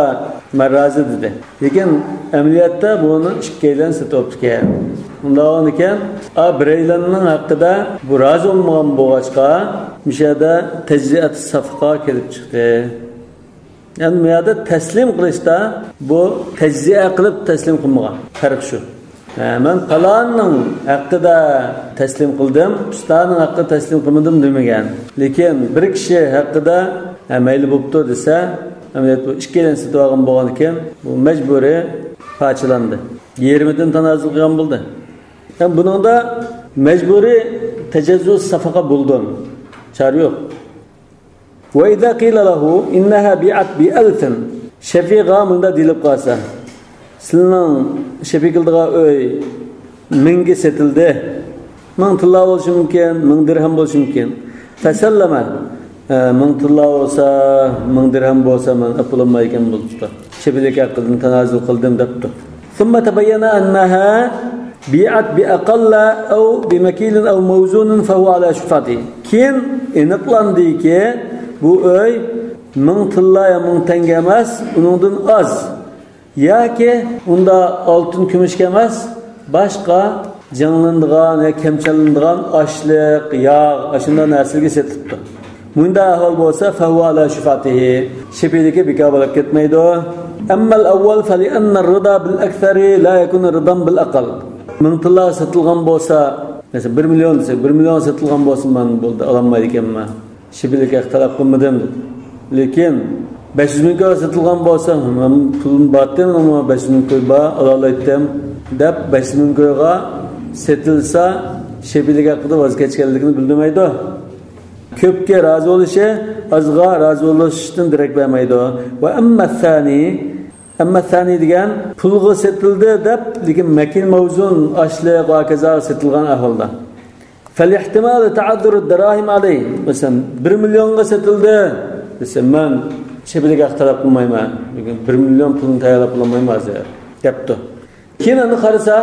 مەن رازى دېدى. لېكىن ئەمەلىيەتتە بۇنى ئىككىيلەن سېتىۋاپتىكەن. ئۇنداق بولغانىكەن، ئا بىرەيلەننىڭ ھەققىدە بۇ رازى بولمىغان بولغاچقا، مۇشۇ يەردە تەجزىئەت سەفقە كېلىپ چىقتى. يەنى بۇ يەردە تەسلىم قىلىشتا بۇ تەجزىئە قىلىپ تەسلىم قىلمىغان. پەرق شۇ. ھە، مەن پالاننىڭ ھەققىدە تەسلىم قىلدىم، پۇستانىڭ ھەققىدە تەسلىم قىلمىدىم دېمىگەن. لېكىن بىر كىشى ھەققىدە، ھە، مەيلى بوپتۇ دېسە، ئەمەلىيەتتە بۇ ئىككىيلەن سېتىۋالغان بولغاندىكىن، بۇ مەجبۇرىي پارچىلاندى. يېرىمىدىن تانازۇل قىلغان بولدى. يەنى بۇنىڭدا مەجبۇرىي تەجەززۇ سەفقە بولدى. چارە يوق. وإذا قيل له إنها بيعت بألف، شەفىئىگە مۇنداق دېيىلىپ قالسا، سىلىنىڭ شەپىئىلىك قىلىدىغان ئۆي مىڭگە سېتىلدى. مىڭ تىللا بولۇشى مۇمكىن، مىڭ دىرھەم بولۇشى مۇمكىن. فسلم، ئە، مىڭ تىللا بولسا، مىڭ دىرھەم بولسا، مەن ئەپ بولالمايدىكەن بولۇپتۇ. شەپىئىلىك ھەققىدىن تانازۇل قىلدىم دەپتۇ. ثم تبين أنها بيعت بأقل أو بمكيل أو موزون فهو على شفعته. كېيىن ئېنىقلاندىكى، بۇ ئۆي مىڭ تىللا يا مىڭ تەڭگە ئەمەس، ئۇنىڭدىن ئاز. ياكى ئۇندا ئالتۇن، كۈمۈشكە ئەمەس، باشقا جەڭلىنىدىغان يا كەمچەلىنىدىغان ئاشلىق، ياغ، ئاشۇنداق نەرسىلەرگە سېتىلىپتۇ. مۇنداق ئەھۋال بولسا، فهو على شفعته، شەپىئىلىكى بىكار بولۇپ كەتمەيدۇ. أما الأول فلأن الرضا بالأكثر لا يكون رضا بالأقل. مىڭ تىللاغا سېتىلغان بولسا، مەسىلەن، بىر مىليون دېسەك، بىر مىليونغا سېتىلغان بولسا، مەن بولدى، ئالالمايدىكەنمەن. شەپىئىلىك ھەق تەلەپ قىلمىدىم دېدى. لېكىن بەش يۈز مىڭ كويغا سېتىلغان بولسا، مەن پۇلۇم بارتى، مېنىڭمۇ بەش يۈز مىڭ كوي بار، ئالالايتتىم دەپ، بەش يۈز مىڭ كويغا سېتىلسا، شەپىئىلىك ھەققىدە ۋاز كەچكەنلىكىنى بىلدۈرمەيدۇ. كۆپكە رازى بولۇشى ئازغا رازى بولۇشتىن دېرەك بەرمەيدۇ. وأما الثاني، أما الثاني دېگەن پۇلغا سېتىلدى دەپ، لېكىن مەكىل، مەۋزۇن، ئاشلىق ۋە ھاكازاغا سېتىلغان ئەھۋالدا. فالاحتمال تعذر الدراهم عليه. مەسىلەن، بىر مىليونغا سېتىلدى دېسە، مەن شەپىئىلىك ھەق تەلەپ قىلمايمەن. بىر مىليون پۇلنى تەييارلاپ بولالمايمەن ھازىر، دەپتۇ. كېيىن ئەمدى قارىسا،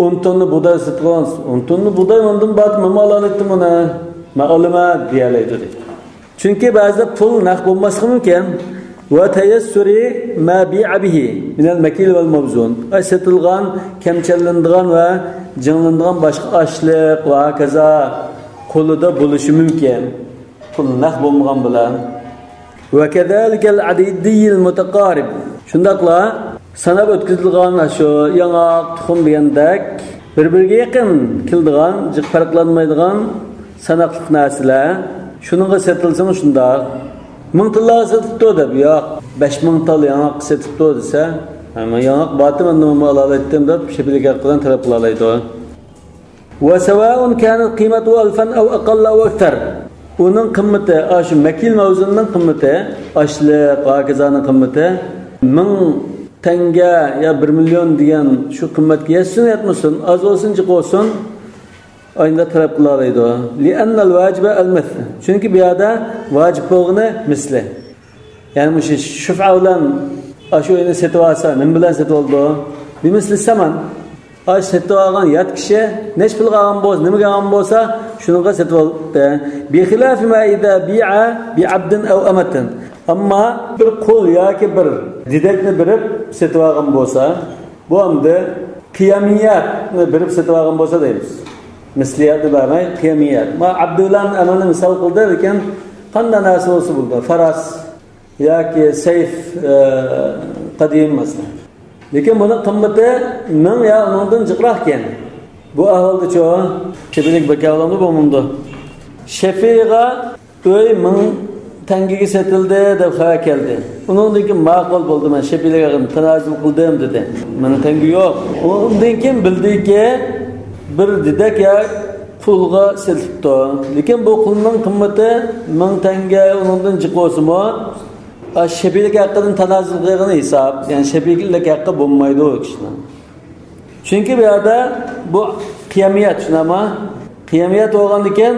ئون توننا بۇغداي سېتىۋالغان، ئون توننا بۇغداي ماندىن بار، مەنمۇ ئالالايتتىم ئۇنى، مەن ئالىمەن دېيەلەيدۇ دەيدۇ. چۈنكى بەزىدە پۇل نەق بولماسلىقى مۇمكىن. وتيسر ما بيع به من المكيل والموزون. ئاش سېتىلغان، كەمچەللىنىدىغان ۋە جىڭلىنىدىغان باشقا ئاشلىق ۋە ھاكازا قولىدا بولۇشى مۇمكىن. پۇل نەق بولمىغان بىلەن. وكذلك العددي المتقارب. شۇنداقلا ساناپ ئۆتكۈزۈلگەن شۇ ياڭاق، تۇخۇم دېگەندەك بىر-بىرىگە يېقىن كېلىدىغان، جىق پەرقلەنمەيدىغان ساناقلىق نەرسىلەر. شۇنىڭغا سېتىلسىمۇ شۇنداق. مىڭ تاللارغا سېتىپتۇ دەپ، ياق، بەش مىڭ تال ياڭاق سېتىپتۇ دېسە، ھە، مەن ياڭاق بارتىم، ئەمدى مەن ئالالايتتىم دەپ، شېپىلىك ھەققىدىن تەلەپ قىلالايدۇ. وسواء كانت قيمته ألفا أو أقل أو أكثر. ئۇنىڭ قىممىتى، ئاشۇ مەكىل مەۋزۇننىڭ قىممىتى، ئاشلىق، ھاكازانىڭ قىممىتى مىڭ تەڭگە يا بىر مىليون دېگەن شۇ قىممەتكە يەتسۇن يەتمىسۇن، ئاز بولسۇن جىق بولسۇن، ئاينىدا تەلەپ قىلالايدۇ. لأن الواجب المثل. چۈنكى بۇ يەردە ۋاجىپ بولغىنى مىسلى. يەنى مۇشۇ شۇفئە بىلەن ئاشۇ ئۆينى سېتىۋالسا، نېمە بىلەن سېتىۋالىدۇ؟ بمثل الثمن. ئاشۇ سېتىۋالغان يات كىشى نەچچە پۇلغا ئالغان بولسا، نېمىگە ئالغان بولسا، شۇنىڭغا سېتىۋالدى. بخلاف ما إذا بيع بعبد أو أمة. ئەمما بىر قۇل ياكى بىر دېدەكنى بېرىپ سېتىۋالغان بولسا، بۇ ئەمدى قىيامىياتنى بېرىپ سېتىۋالغان بولسا دەيمىز. مىسلىياتنى بەرمەي، قىيامىيات. ما ئابدۇلان ئەمەنى مىسال قىلدى، لېكىن قانداق نەرسە بولسا بولىدۇ. فاراس ياكى سەيف، ئە، قەدىم مەسىلەن. لېكىن بۇنىڭ قىممىتى مىڭ يا ئۇنىڭدىن جىقراق ئىكەن. بۇ ئەھۋالدىچۇ؟ شېپىلىك بىكار بولامدۇ، بولمامدۇ؟ شېفىغا ئۆي مىڭ تەڭگىگە سېتىلدى دەپ خەۋەر كەلدى. ئۇنىڭدىن كېيىن ماقۇل بولدى، مەن شېپىلىك ھەققىدىن تانازۇل قىلدىم دېدى. مىڭ تەڭگە يوق. ئۇنىڭدىن كېيىن بىلدىكى، بىر دېدەك يا قۇلغا سېتىپتۇ. لېكىن بۇ قۇلنىڭ قىممىتى مىڭ تەڭگە، ئۇنىڭدىن جىق بولسىمۇ، ئا، شېپىلىك ھەققىدىن تانازۇل قىلغىنى ھېساب، يەنى شېپىلىك ھەققى بولمايدۇ ئۇ كىشىنىڭ. چۈنكى بۇ يەردە بۇ قىيامىيەت، شۇنداقمۇ؟ قىيامىيەت بولغاندىكىن،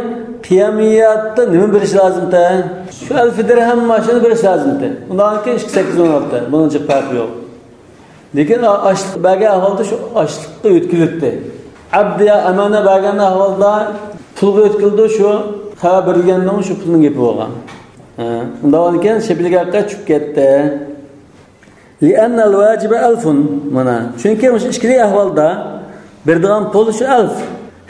قىيامىيەتتە نېمە بېرىش لازىمتى؟ شۇ ئەلفى دىرھەم ماشىنا بېرىش لازىمتى. ئۇنداق ئىكەن، ئىككى سەككىز ئون ئالتە. بۇنىڭ جىق پەرقى يوق. لېكىن ئا-، ئاشلىق بەرگەن ئەھۋالدا شۇ ئاشلىققا يۆتكىلىپتۇ. ئەبدى يا ئەمانە بەرگەن ئەھۋالدا پۇلغا يۆتكىلىدۇ، شۇ خەۋەر بېرىلگەندىن شۇ پۇلنىڭ گېپى بولغان. ھە، ئۇنداق بولغاندىكىن شېپىلىك ھەققە چۈشۈپ كەتتى. لأن الواجب ألف. مانا، چۈنكى مۇشۇ ئىككىلى ئەھۋالدا بېرىدىغان پۇل شۇ ئەلف.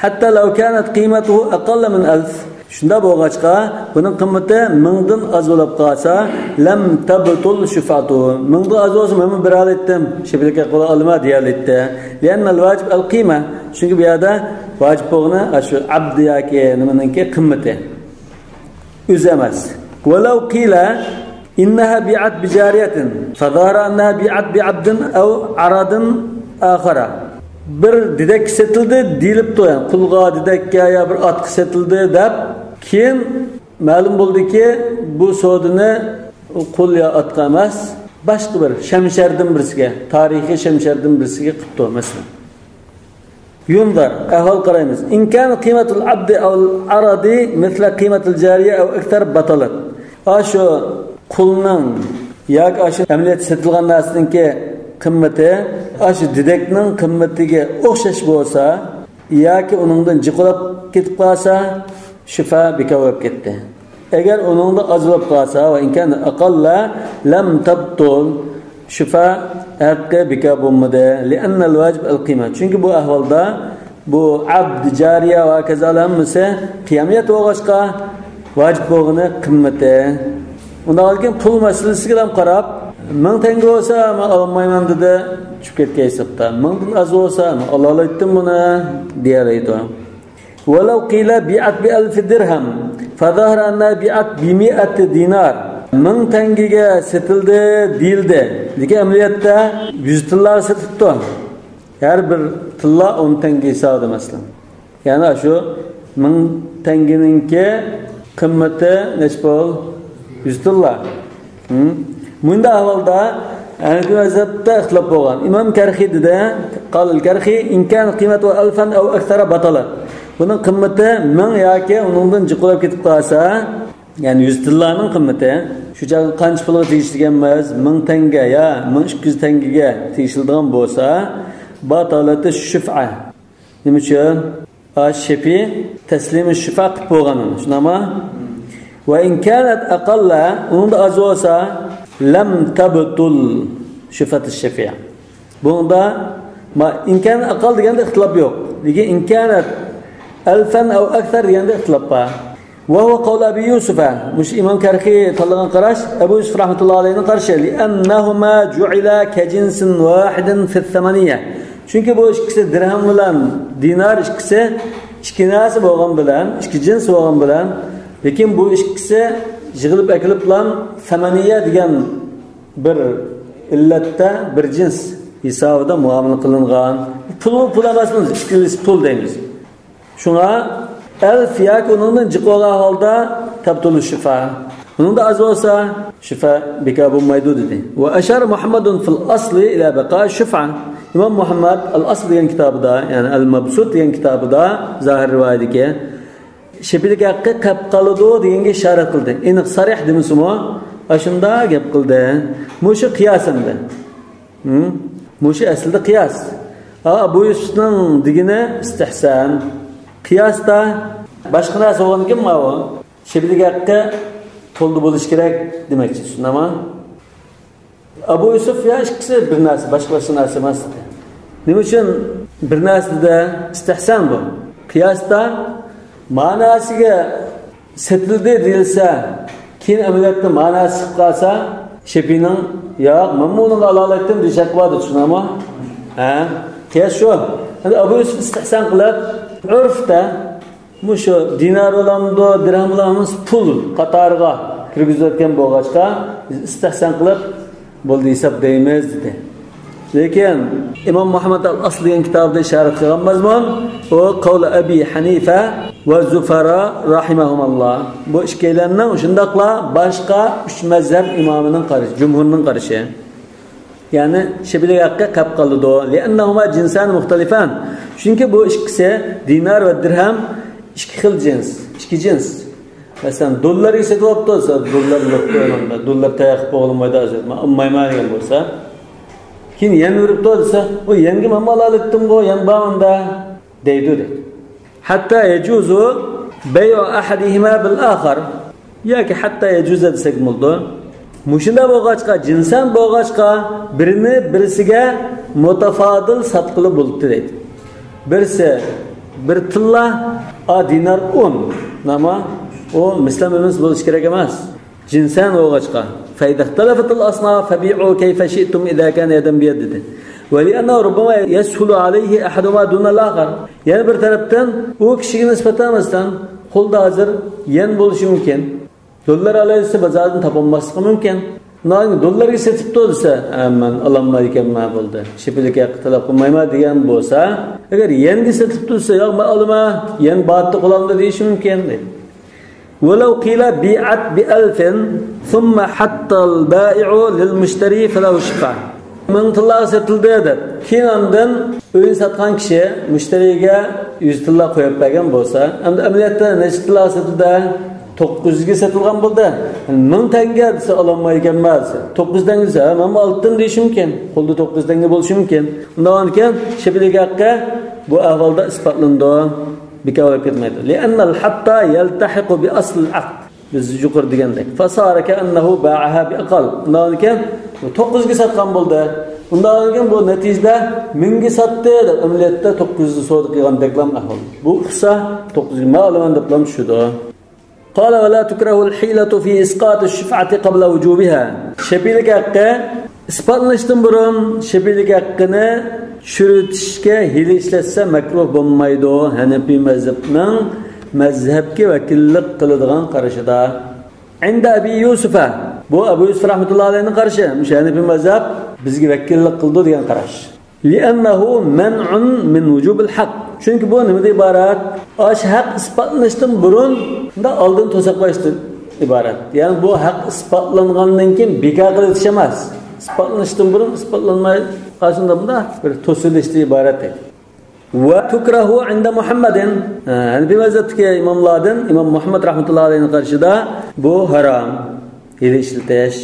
حتى لو كانت قيمته أقل من ألف. شۇنداق بولغاچقا، بۇنىڭ قىممىتى مىڭدىن ئاز بولۇپ قالسا، لم تبطل شفعته. مىڭدىن ئاز بولسا، مەنمۇ بېرەلەيتتىم. شېپىلىك ھەققى ئالىمەن دېيەلەيتتى. لأن الواجب القيمة. چۈنكى بۇ يەردە ۋاجىپ بولغىنى ئاشۇ ئەبد ياكى نېمىنىڭكى قىممىتى. ئۆزى ئەمەس. ولو قيل إنها بيعت بجارية فظهر أنها بيعت بعبد أو عرض آخر. بىر دېدەككە سېتىلدى دېيىلىپتۇ، يەنى قۇلغا، دېدەككە يا بىر ئاتقا سېتىلدى دەپ، كېيىن مەلۇم بولدىكى، بۇ سودىنى قۇل يا ئاتقا ئەمەس، باشقا بىر شەمشەردىن بىرسىگە، تارىخىي شەمشەردىن بىرسىگە قىپتۇ، مەسىلەن. يۇنزار، ئەھۋال قارايمىز. إن كان قيمة العبد أو العرض مثل قيمة الجارية أو أكثر بطلت. ئاشۇ قۇلنىڭ ياكى ئاشۇ ئەمەلىيەتتە سېتىلغان نەرسىنىڭكى قىممىتى ئاشۇ دېدەكنىڭ قىممىتىگە ئوخشاش بولسا ياكى ئۇنىڭدىن جىقلاپ كېتىپ قالسا، شۇفا بىكار بولۇپ كەتتى. ئەگەر ئۇنىڭدا ئاز بولۇپ قالسا، وإن كان أقل لم تبطل، شۇفا ھەققى بىكار بولمىدى. لأن الواجب القيمة. چۈنكى بۇ ئەھۋالدا بۇ ئەبد، جارىيە ۋە ھاكازالار ھەممىسى قىيامىيەت بولغاچقا، ۋاجىپ بولغىنى قىممىتى. ئۇنداق بولغاندىكىن پۇل مەسىلىسىگە ھەم قاراپ، مىڭ تەڭگە بولسا، مەن ئالالمايمەن دېدى، چۈشۈپ كەتكەن ھېسابتا. مىڭدىن ئاز بولسا، مەن ئالالايتتىم بۇنى، دېيەلەيدۇ. ولو قيل بيعت بألف درهم فظهر أنها بيعت بمائة دينار. مىڭ تەڭگىگە سېتىلدى دېيىلدى. لېكىن ئەمەلىيەتتە يۈز تىللاغا سېتىپتۇ. ھەر بىر تىللا ئون تەڭگە ھېسابىدا، مەسىلەن. يەنى شۇ مىڭ تەڭگىنىڭكى قىممىتى نەچچە پۇل؟ يۈز تىللا. ھىم. مۇنداق ئەھۋالدا ھەنەفىي مەزھەپتە ئىختىلاپ بولغان. ئىمام كەرخى دېدى، قال الكرخي، إن كان قيمته ألفا أو أكثر بطلت. بۇنىڭ قىممىتى مىڭ ياكى ئۇنىڭدىن جىق بولۇپ كېتىپ قالسا، يەنى يۈز تىللانىڭ قىممىتى، شۇ چاغدا قانچە پۇلغا تېگىشلىگەنمىز؟ مىڭ تەڭگە يا مىڭ ئىككى يۈز تەڭگىگە تېگىشلىدىغان بولسا، باتالىتى شۇفئە. نېمە ئۈچۈن؟ ئا، شەپىئى تەسلىمۇ شۇفا قىلىپ بولغان ئۇنى، شۇنداقمۇ؟ ۋە ئىن كانەت ئەقەللە، ئۇنىڭدا ئاز بولسا، لەم تەبتۇل شۇفئەتۇ شەفىئە. بۇنىڭدا ما-، ئىن كانەت ئەقەل دېگەندە ئىختىلاپ يوق. لېكىن ئىن كانەت ئەلفەن ئەۋ ئەكسەر دېگەندە ئىختىلاپ بار. ۋە ھۇۋە قەۋلۇ ئەبى يۇسۇفە. مۇشۇ ئىمام كەرخى تاللىغان قاراش ئەبۇ يۈسۈف رەھمەتۇللاھى ئەلەيھىنىڭ قارىشى. لىئەننەھۇما جۇئىلا كەجىنسىن ۋاھىدىن فىس سەمەنىيە. چۈنكى بۇ ئىككىسى دىرھەم بىلەن دىنار ئىككىسى ئىككى نەرسە بولغان بىلەن، ئىككى جىنس بولغان بىلەن، لېكىن بۇ ئىككىسى يىغىلىپ ئەكېلىپلا سەمەنىيە دېگەن بىر ئىللەتتە بىر جىنس ھېسابىدا مۇئامىلە قىلىنغان. پۇل، پۇل ئەمەسمۇ، ئىككىلىسى پۇل دەيمىز. شۇڭا ئەلف ياكى ئۇنىڭدىن جىق بولغان ھالدا تەبتۇلۇ شۇفا. ئۇنىڭدا ئاز بولسا شۇفا بىكار بولمايدۇ دېدى. ۋە ئەشارە مۇھەممەدۇن فىل ئەسلى ئىلە بەقا شۇفا. ئىمام مۇھەممەد ئەل ئەسل دېگەن كىتابىدا، يەنى ئەل مەبسۇت دېگەن كىتابىدا زاھىر رىۋايىتىدىكى شەپىئىلىك ھەققى قېلىپ قالىدۇ دېگەنگە ئىشارەت قىلدى. ئېنىق سەرىھ دېمىسىمۇ، ئاشۇنداق گەپ قىلدى. مۇشۇ قىياس ئەمدى. ھىم؟ مۇشۇ ئەسلىدە قىياس. ئا، ئەبۇ يۈسۈفنىڭ دېگىنى ئىستىھسان. قىياستا باشقا نەرسە بولغاندىكىن ماۋۇ شەپىئىلىك ھەققى تولىدا بولۇشى كېرەك دېمەكچى، شۇنداقمۇ؟ ئەبۇ يۈسۈف يا ئىككىسى بىر نەرسە، باشقا، باشقا نەرسە ئەمەس. نېمە ئۈچۈن بىر نەرسە دېدى؟ ئىستىھسان بۇ. قىياستا ماناسىگە سېتىلدى دېيىلسە، كېيىن ئەمەلىيەتتە ماناسى چىقىپ قالسا، شەپىئىنىڭ، ياق، مەنمۇ ئۇنىڭغا ئالالايتتىم دېيىش ھەققى باردۇ، چۈشىنەمۇ؟ ھە؟ قىياس شۇ. ئەمدى ئەبۇ يۈسۈف ئىستىھسان قىلىپ، ئۆرفتە مۇشۇ دىنار بولامدۇ، دىرھەم بولامدۇ، پۇل قاتارىغا كىرگۈزۈۋەتكەن بولغاچقا، بىز ئىستىھسان قىلىپ، بولدى ھېساب دەيمىز دېدى. لېكىن ئىمام مۇھەممەد ئەل ئەسل دېگەن كىتابىدا ئىشارەت قىلغان مەزمۇن، ئۇ قەۋلى ئەبى ھەنىفە ۋە زۇفەرا راھىمەھۇماللا. بۇ ئىككىيلەننىڭ، شۇنداقلا باشقا ئۈچ مەزھەپ ئىمامىنىڭ قارىشى، جۇمھۇرنىڭ قارىشى. يەنى شەپىئىلىك ھەققى قېلىپ قالىدۇ. لىئەننەھۇما جىنسان مۇختەلىفان. چۈنكى بۇ ئىككىسى، دىنار ۋە دىرھەم، ئىككى خىل جىنس، ئىككى جىنس. مەسىلەن، دوللارغا سېتىۋاپتۇ دېسە، دوللار يوق، دوللار تەييار قىلىپ بولغىلىمايدۇ ھازىر، مەن ئالمايمەن دېگەن بولسا، كېيىن يەن بېرىپتۇ دېسە، ئۇ يەنگە مەنمۇ ئالالىتتىمغۇ، يەن بار ئۇندا دەيدۇ دەيدۇ. ھەتتا يەجۇزۇ بەيئۇ ئەھەدىھىما بىل ئاخار. ياكى ھەتتا يەجۇزە دېسەك بولىدۇ. مۇشۇنداق بولغاچقا، جىنسان بولغاچقا، بىرىنى بىرسىگە مۇتەفادىل ساتقىلى بولىدۇ دەيدۇ. بىرسى بىر تىللا، ئا، دىنار ئون. نېمە؟ ئۇ مىسلىمىمىز بولۇشى كېرەك ئەمەس. جىنسان بولغاچقا. فإذا اختلفت الأصناف فبيعوا كيف شئتم إذا كان يدا بيد دېدى. ولأنه ربما يسهل عليه أحدهما دون الآخر. يەنە بىر تەرەپتىن، ئۇ كىشىگە نىسبەتەن، مەسىلەن، قولدا ھازىر يەن بولۇشى مۇمكىن. دوللار ئالاي دېسە، بازاردىن تاپالماسلىقى مۇمكىن. ئۇنىڭ دوللارغا سېتىپتۇ دېسە، ھە، مەن ئالالمايدىكەنمەن، بولدى، شەپىئىلىك ھەققى تەلەپ قىلمايمەن دېگەن بولسا، ئەگەر يەنگە سېتىپتۇ دېسە، ياق، مەن ئالىمەن، يەن باتتا قولۇمدا دېيىشى مۇمكىن دەيدۇ. ولو قيل بيعت بألف ثم حط البائع للمشتري فله شفعة. مىڭ تىللاغا سېتىلدى دەپ، كېيىن ئاندىن ئۆينى ساتقان كىشى مۇشتەرىگە يۈز تىللا قويۇپ بەرگەن بولسا، ئەمدى ئەمەلىيەتتە نەچچە تىللاغا سېتىلدى؟ توققۇز يۈزگە سېتىلغان بولدى. مىڭ تەڭگە دېسە، ئالالمايدىكەنمەن دېسە، توققۇز يۈز تەڭگە دېسە، ھە، مەنمۇ ئالدىم دېيىشى مۇمكىن. قولدا توققۇز يۈز تەڭگە بولۇشى مۇمكىن. ئۇنداق بولغاندىكىن، شەپىئىلىك ھەققى بۇ ئەھۋالدا ئىسپاتلىنىدۇ. بىكار بولۇپ كەتمەيدۇ. لأن الحط يلتحق بأصل العقد. بىز يۇقىرى دېگەندەك. فصار كأنه باعها بأقل. ئۇنداقكەن، بۇ توققۇزغا ساتقان بولدى. ئۇنداقكەن، بۇ نەتىجىدە مىڭگە ساتتى دەپ، ئەمەلىيەتتە توققۇز يۈزدە سودا قىلغاندەكلا ئەھۋال. بۇ ئۇقسا، توققۇزغا مەن ئالىمەن دەپلا چۈشىدۇ. قال ولا تكره الحيلة في إسقاط الشفعة قبل وجوبها. شەپىئىلىك ھەققى ئىسپاتلىنىشتىن بۇرۇن شەپىئىلىك ھەققىنى چۈشۈرۈۋېتىشكە ھىيلە ئىشلەتسە مەكرۇھ بولمايدۇ، ھەنەپىي مەزھەپنىڭ مەزھەپكە ۋەكىللىك قىلىدىغان قارىشىدا. عند أبي يوسف، بۇ ئەبۇ يۈسۈف رەھمەتۇللاھى ئەلەيھىنىڭ قارىشى، مۇشۇ ھەنەپىي مەزھەپ بىزگە ۋەكىللىك قىلىدۇ دېگەن قاراش. لأنه منع من وجوب الحق. چۈنكى بۇ نېمىدىن ئىبارەت؟ ئاشۇ ھەق ئىسپاتلىنىشتىن بۇرۇن، ئالدىن توساپ قويۇشتىن ئىبارەت. يەنى بۇ ھەق ئىسپاتلانغاندىن كېيىن بىكار قىلىۋېتىش ئەمەس. ئىسپاتلىنىشتىن بۇرۇن ئىسپاتلانماي قالسۇن، بۇنداق بىر توسۇۋېلىشتىن ئىبارەت. وتكره عند محمد. ھەنەپىي مەزھەپتىكى ئىماملاردىن ئىمام مۇھەممەد رەھمەتۇللاھى ئەلەيھىنىڭ قارىشىدا بۇ ھارام. ھىيلە ئىشلىتىش.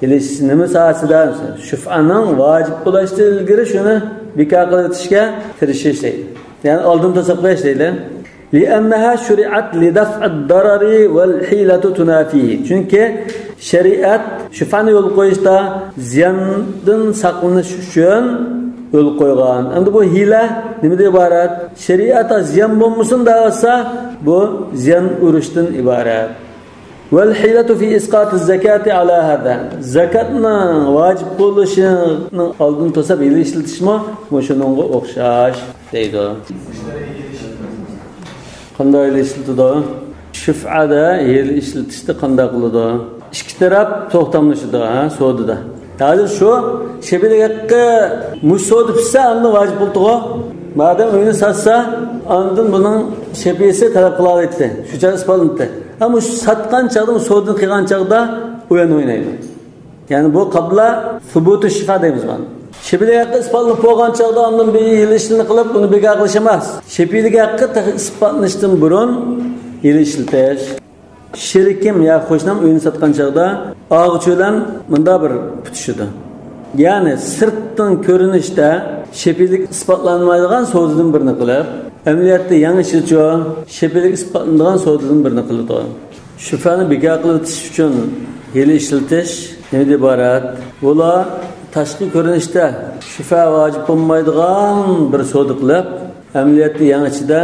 ھىيلە ئىشلىتىش نېمە ساھەسىدە؟ شۇفئانىڭ ۋاجىپ بولۇشتىن ئىلگىرى شۇنى بىكار قىلىۋېتىشكە تىرىشىش دەيدۇ. يەنى ئالدىن توساپ قويۇش دەيلى. لأنها شرعت لدفع الضرر والحيلة تنافيه. چۈنكى شەرىئەت شۇفانى يولغا قويۇشتا زىياندىن ساقلىنىش ئۈچۈن يولغا قويغان. ئەمدى بۇ ھىيلە نېمىدىن ئىبارەت؟ شەرىئەت زىيان بولمىسۇن دەۋاتسا، بۇ زىيان ئۇرۇشتىن ئىبارەت. والحيلة في إسقاط الزكاة على هذا. زاكاتنىڭ ۋاجىپ بولۇشىنىڭ ئالدىنى توساپ ھىيلە ئىشلىتىشمۇ مۇشۇنىڭغا ئوخشاش دەيدۇ. قانداق ھىيلە ئىشلىتىدۇ؟ شۇفئەدە ھىيلە ئىشلىتىشتە قانداق قىلىدۇ؟ ئىككى تەرەپ توختاملىشىدۇ، ھە، سودىدا. ھازىر شۇ شەپىلىك ھەققى مۇشۇ سودا پۈتسە، ئاندىن ۋاجىپ بولدىغۇ. مادەم ئۆينى ساتسا، ئاندىن بۇنىڭ شەپىسى تەلەپ قىلالايتتى. شۇ چاغ ئىسپاتلىنىپتى. ھە، مۇشۇ ساتقان چاغدا، مۇشۇ سودىنى قىلغان چاغدا ئويۇن ئوينايدۇ. يەنى بۇ قابلا سۇبۇتۇ شىفا دەيمىز بۇنى. شەپىلىك ھەققى ئىسپاتلىنىپ بولغان چاغدا ئاندىن بىر ھىيلە ئىشلىرىنى قىلىپ، بۇنى بىكار قىلىش ئەمەس. شەپىلىك ھەققى تېخى ئىسپاتلىنىشتىن بۇرۇن ھىيلە ئىشلىتىش. شېرىكىم يا قوشنام ئۆينى ساتقان چاغدا ئالغۇچى بىلەن مۇنداق بىر پۈتۈشىدۇ. يەنى سىرتتىن كۆرۈنۈشتە شەپىلىك ئىسپاتلانمايدىغان سودىدىن بىرنى قىلىپ، ئەمەلىيەتتە يېڭىچىچۇ شەپىلىك ئىسپاتلىنىدىغان سودىدىن بىرنى قىلىدۇ. شۇفانى بىكار قىلىۋېتىش ئۈچۈن ھىيلە ئىشلىتىش نېمىدىن ئىبارەت؟ بۇلار تاشقى كۆرۈنۈشتە شۇفا ۋاجىپ بولمايدىغان بىر سودا قىلىپ، ئەمەلىيەتتە يېڭىچىدە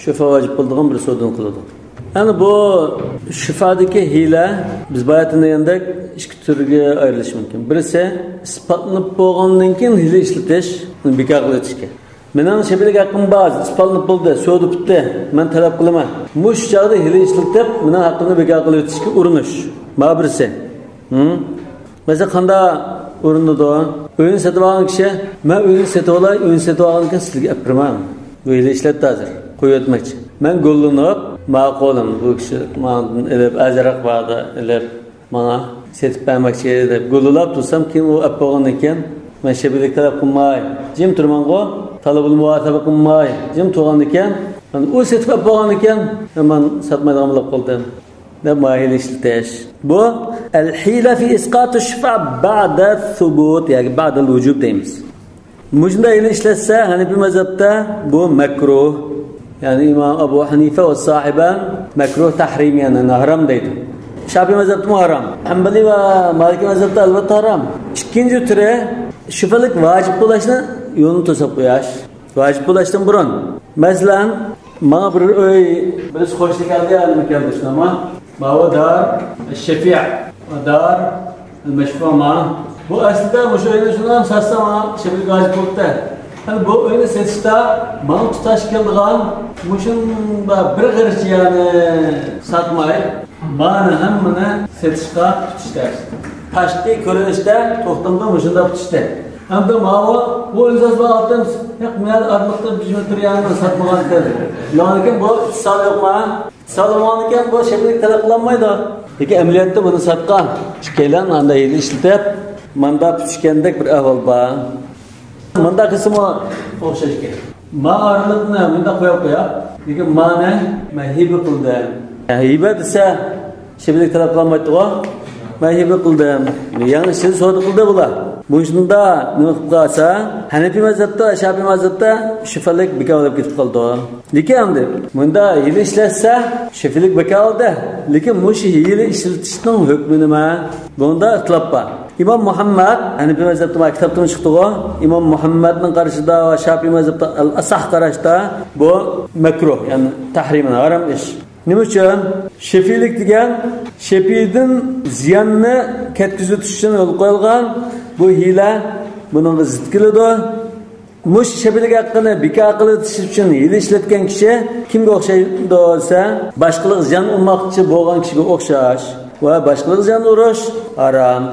شۇفا ۋاجىپ بولىدىغان بىر سودىنى قىلىدۇ. يەنى بۇ شۇفادىكى ھىيلە، بىز باياتىن دېگەندەك، ئىككى تۈرگە ئايرىلىشى مۇمكىن. بىرسى ئىسپاتلىنىپ بولغاندىن كېيىن ھىيلە ئىشلىتىش، بىكار قىلىۋېتىشكە. مېنىڭ شەپىلىك ھەققىم بار، ئىسپاتلىنىپ بولدى، سودا پۈتتى، مەن تەلەپ قىلىمەن. مۇشۇ چاغدا ھىيلە ئىشلىتىپ، مېنىڭ ھەققىمنى بىكار قىلىۋېتىشكە ئۇرۇنۇش. مانا بىرسى. ھىم؟ مەسىلەن، قانداق ئۇرۇنىدۇ؟ ئۆينى سېتىۋالغان كىشى، مەن ئۆينى سېتىۋالاي، ئۆينى سېتىۋالغاندىن كېيىن سىزگە ئەپ بېرىمەن. بۇ ھىيلە ئىشلەتتى ھازىر. قويۇۋەتمەكچى. مەن گۇللىنىپ، ماقۇلۇم، بۇ كىشى ماڭدىن ئېلىپ، ئازراق باردا ئېلىپ، ماڭا سېتىپ بەرمەكچى دەپ گۇللاپ تۇرسام، كېيىن ئۇ ئەپ بولغاندىن كېيىن، مەن شەپىلىك تەلەپ قىلماي، جىم تۇرمانغۇ، تالىبۇل مۇۋاسەبە قىلماي، جىم تۇرغاندىن كېيىن، مانا ئۇ سېتىپ ئەپ بولغاندىن كېيىن، مەن ساتمايدىغان بولۇپ قالدىم. دەپ ماھىيەتنى ئىشلىتىش. بۇ الحيلة في إسقاط الشفعة بعد الثبوت ياكى بعد الوجوب دەيمىز. مۇشۇنداق ھىيلە ئىشلەتسە، ھەنىپىي مەزھەپتە بۇ مەكرۇھ. يەنى ئىمام ئەبۇ ھەنىفە ۋە ساھىبان مەكرۇھ تەھرىم، يەنى ھارام دەيدۇ. شافىئىي مەزھەپتىمۇ ھارام. ھەنبەلىي ۋە مالىكىي مەزھەپتە ئەلۋەتتە ھارام. ئىككىنچى تۈرى شۇفەلىك ۋاجىپ بولۇشنى يولىنى توساپ قويۇش. ۋاجىپ بولۇشتىن بۇرۇن. مەسىلەن، ماڭا بىر ئۆي، بىرسى قوشنا كەلدى يا نېمە كەلدى، شۇنداقمۇ؟ ماۋۇ دار شەفىئ، دار مەشفۇ ماڭا. بۇ ئەسلىدە مۇشۇ ئۆينى شۇنداق ساتسا ماڭا شەپىئىگە ھاجەت بولۇپتۇ. يەنى بۇ ئۆينى سېتىشتا ماڭا تۇتاش كېلىدىغان مۇشۇنداق بىر غېرىچ يەرنى ساتماي، مانا ھەممىنى سېتىشقا پۈتۈش دەرس. تاشقى كۆرۈنۈشتە توختامدا مۇشۇنداق پۈتۈشتى. ھەمدە ماۋۇ، بۇ ئۆزى بار ئالتۇن، ياق، مەن ئارىلىقتا بىر مېتىر يەرنى ساتمىغان ئىكەن. لېكىن بۇ ئىتتىسال يوقما؟ ئىتتىسال بولمىغاندىكىن بۇ شەپىئىلىك تەلەپ قىلالمايدۇ. لېكىن ئەمەلىيەتتە بۇنى ساتقان. ئىككىيلەن ئاندا ھىيلە ئىشلىتىپ، ماندا پۈتۈشكەندەك بىر ئەھۋال بار. ماندا قىلسىمۇ ئوخشاش ئىكەن. ما ئارىلىقنى مۇنداق قويۇپ قوياق. لېكىن مانى مەن ھىبە قىلدىم. ھىبە دېسە، شەپىئىلىك تەلەپ قىلالمايتتىغۇ. مەن ھىبە قىلدىم. يەنى سىز سودا قىلدى بۇلار. مۇشۇندا نېمە قىلىپ قالسا، ھەنىپىي مەزھەپتە، شافىئىي مەزھەپتە شۇفەلىك بىكار بولۇپ كېتىپ قالىدۇ. لېكىن ئەمدى مۇندا ھىيلە ئىشلەتسە، شۇفەلىك بىكار بولدى. لېكىن مۇشۇ ھىيلە ئىشلىتىشنىڭ ھۆكمى نېمە؟ بۇندا ئىختىلاپ بار. ئىمام مۇھەممەد، ھەنىپىي مەزھەپتە مانا كىتابتىن چىقتىغۇ. ئىمام مۇھەممەدنىڭ قارىشىدا ۋە شافىئىي مەزھەپتە ئەل ئەسەھ قاراشتا بۇ مەكرۇھ، يەنى تەھرىم، ھارام ئىش. نېمە ئۈچۈن؟ شەپىئىلىك دېگەن شەپىئىدىن زىياننى كەتكۈزۈۋېتىش ئۈچۈن يولغا قويۇلغان بۇ ھىيلە بۇنىڭغا زىت كېلىدۇ. مۇشۇ شەپىئىلىك ھەققىنى بىكار قىلىۋېتىش ئۈچۈن ھىيلە ئىشلەتكەن كىشى كىمگە ئوخشايدۇ دېسە، باشقىلارغا زىيان ئۇرماقچى بولغان كىشىگە ئوخشاش ۋە باشقىلارغا زىيان ئۇرۇش ھارام.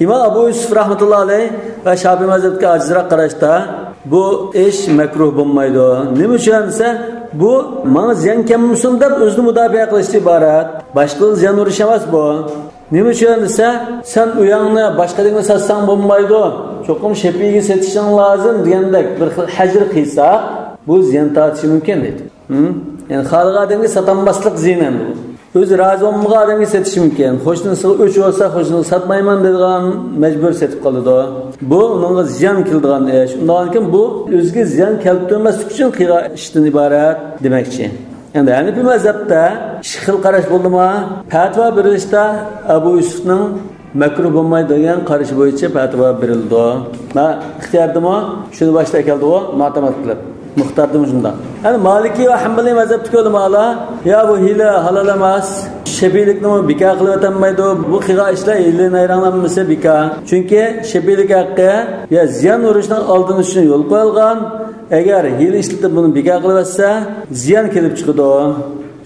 ئىمام ئەبۇ يۈسۈف رەھمەتۇللا ئەلەيھ ۋە شافىئىي مەزھەپكە ئاجىزراق قاراشتا بۇ ئىش مەكرۇھ بولمايدۇ. نېمە ئۈچۈن دېسە، بۇ ماڭا زىيان كەلمىسۇن دەپ ئۆزىنى مۇداپىئە قىلىشتىن ئىبارەت. باشقىلارغا زىيان ئۇرۇش ئەمەس بۇ. نېمە ئۈچۈن دېسە، سەن ئۆيۈڭنى باشقا ئادەمگە ساتساڭ بولمايدۇ، چوقۇم شەپىئىگە سېتىشىڭ لازىم دېگەندەك بىر خىل ھەجىر قىلساق، بۇ زىيان تارتىشى مۇمكىن دەيدۇ. ھىم؟ يەنى خالىغان ئادەمگە ساتالماسلىق زىيان ئەمدى بۇ. ئۆزى رازى بولمىغان ئادەمگە سېتىشى مۇمكىن. قوشنىسىغا ئۆچ بولسا، قوشنىسىغا ساتمايمەن دەيدىغان، مەجبۇر سېتىپ قالىدۇ. بۇ ئۇنىڭغا زىيان كېلىدىغان ئىش. ئۇنداقكەن بۇ ئۆزىگە زىيان كەلتۈرمەسلىك ئۈچۈن قىلغان ئىشتىن ئىبارەت دېمەكچى. ئەمدى ھەنىپىي مەزھەپتە ئىككى خىل قاراش بولدىما؟ پەتىۋا بېرىلىشتە ئەبۇ يۈسۈفنىڭ مەكرۇھ بولمايدۇ دېگەن قارىشى بويىچە پەتىۋا بېرىلىدۇ. مانا ئىختىياردىمۇ شۇنى باشتا ئەكەلدىغۇ، مۇئتەمەد قىلىپ. مۇختاردىمۇ شۇنداق. يەنى مالىكىي ۋە ھەمبەلىي مەزھەپتىكى ئۆلىمالار، يا بۇ ھىيلە ھالال ئەمەس، شەپىئىيلىكنىمۇ بىكار قىلىۋېتەلمەيدۇ، بۇ قىلغان ئىشلار ھىيلە نەيرەڭلەنمىسە بىكار. چۈنكى شەپىئىيلىك ھەققى يا زىيان ئۇرۇشنىڭ ئالدىنى ئېلىش ئۈچۈن يول قويۇلغان، ئەگەر ھىيلە ئىشلىتىپ بۇنى بىكار قىلىۋەتسە، زىيان كېلىپ چىقىدۇ.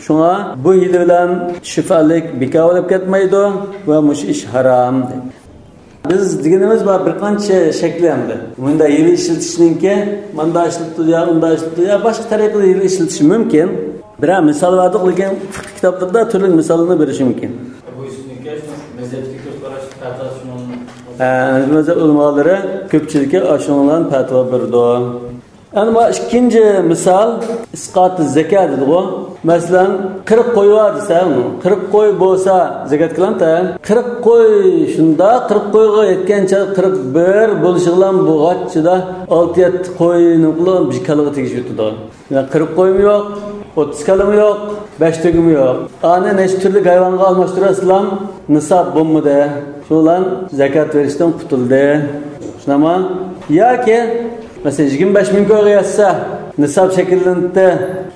شۇڭا بۇ ھىيلە بىلەن شىفالىك بىكار بولۇپ كەتمەيدۇ ۋە مۇشۇ ئىش ھارام. بىز دېگىنىمىز بار بىر قانچە شەكلى ئەمدى. مۇنداق ھىيلە ئىشلىتىشنىڭكى، ماندا ئىشلىتىدۇ يا، ئۇندا ئىشلىتىدۇ يا، باشقا تەرىقىدە ھىيلە ئىشلىتىشى مۇمكىن. بىرەر مىسال بەردۇق، لېكىن فىقھ كىتابلىرىدا تۈرلۈك مىساللارنى بېرىشى مۇمكىن. بۇ ئىشنىڭكى شۇ مەزھەپتىكى كۆز قاراش پەتىۋا شۇنىڭ. ھە، مەزھەپ ئۆلىمالىرى كۆپچىلىكى ئاشۇنىڭ بىلەن پەتىۋا بېرىدۇ. ئەنە مانا ئىككىنچى مىسال، ئىسقاتى زەكا دېدىغۇ. مەسىلەن، قىرىق قوي بار دېسە، قىرىق قوي بولسا زەكات كېلەمتە؟ قىرىق قوي، شۇنداق، قىرىق قويغا يەتكەن چاغ قىرىق بىر بولۇشى بىلەن بولغاچچىدا ئالتە يەتتە قوينى قىلىپ بىر كالىغا تېگىشىۋېتىدۇ. يەنى قىرىق قويمۇ يوق، ئوتتۇز كالىمۇ يوق، بەش تۆگىمۇ يوق. ئانى نەچچە تۈرلۈك ھايۋانغا ئالماشتۇرۇۋەتسىلام، نىساب بولمىدى. شۇ بىلەن زەكات بېرىشتىن قۇتۇلدى. شۇنداقمۇ؟ ياكى مەسىلەن، يىگىرمە بەش مىڭ كويغا يەتسە، نىساب شەكىللىنىپتۇ.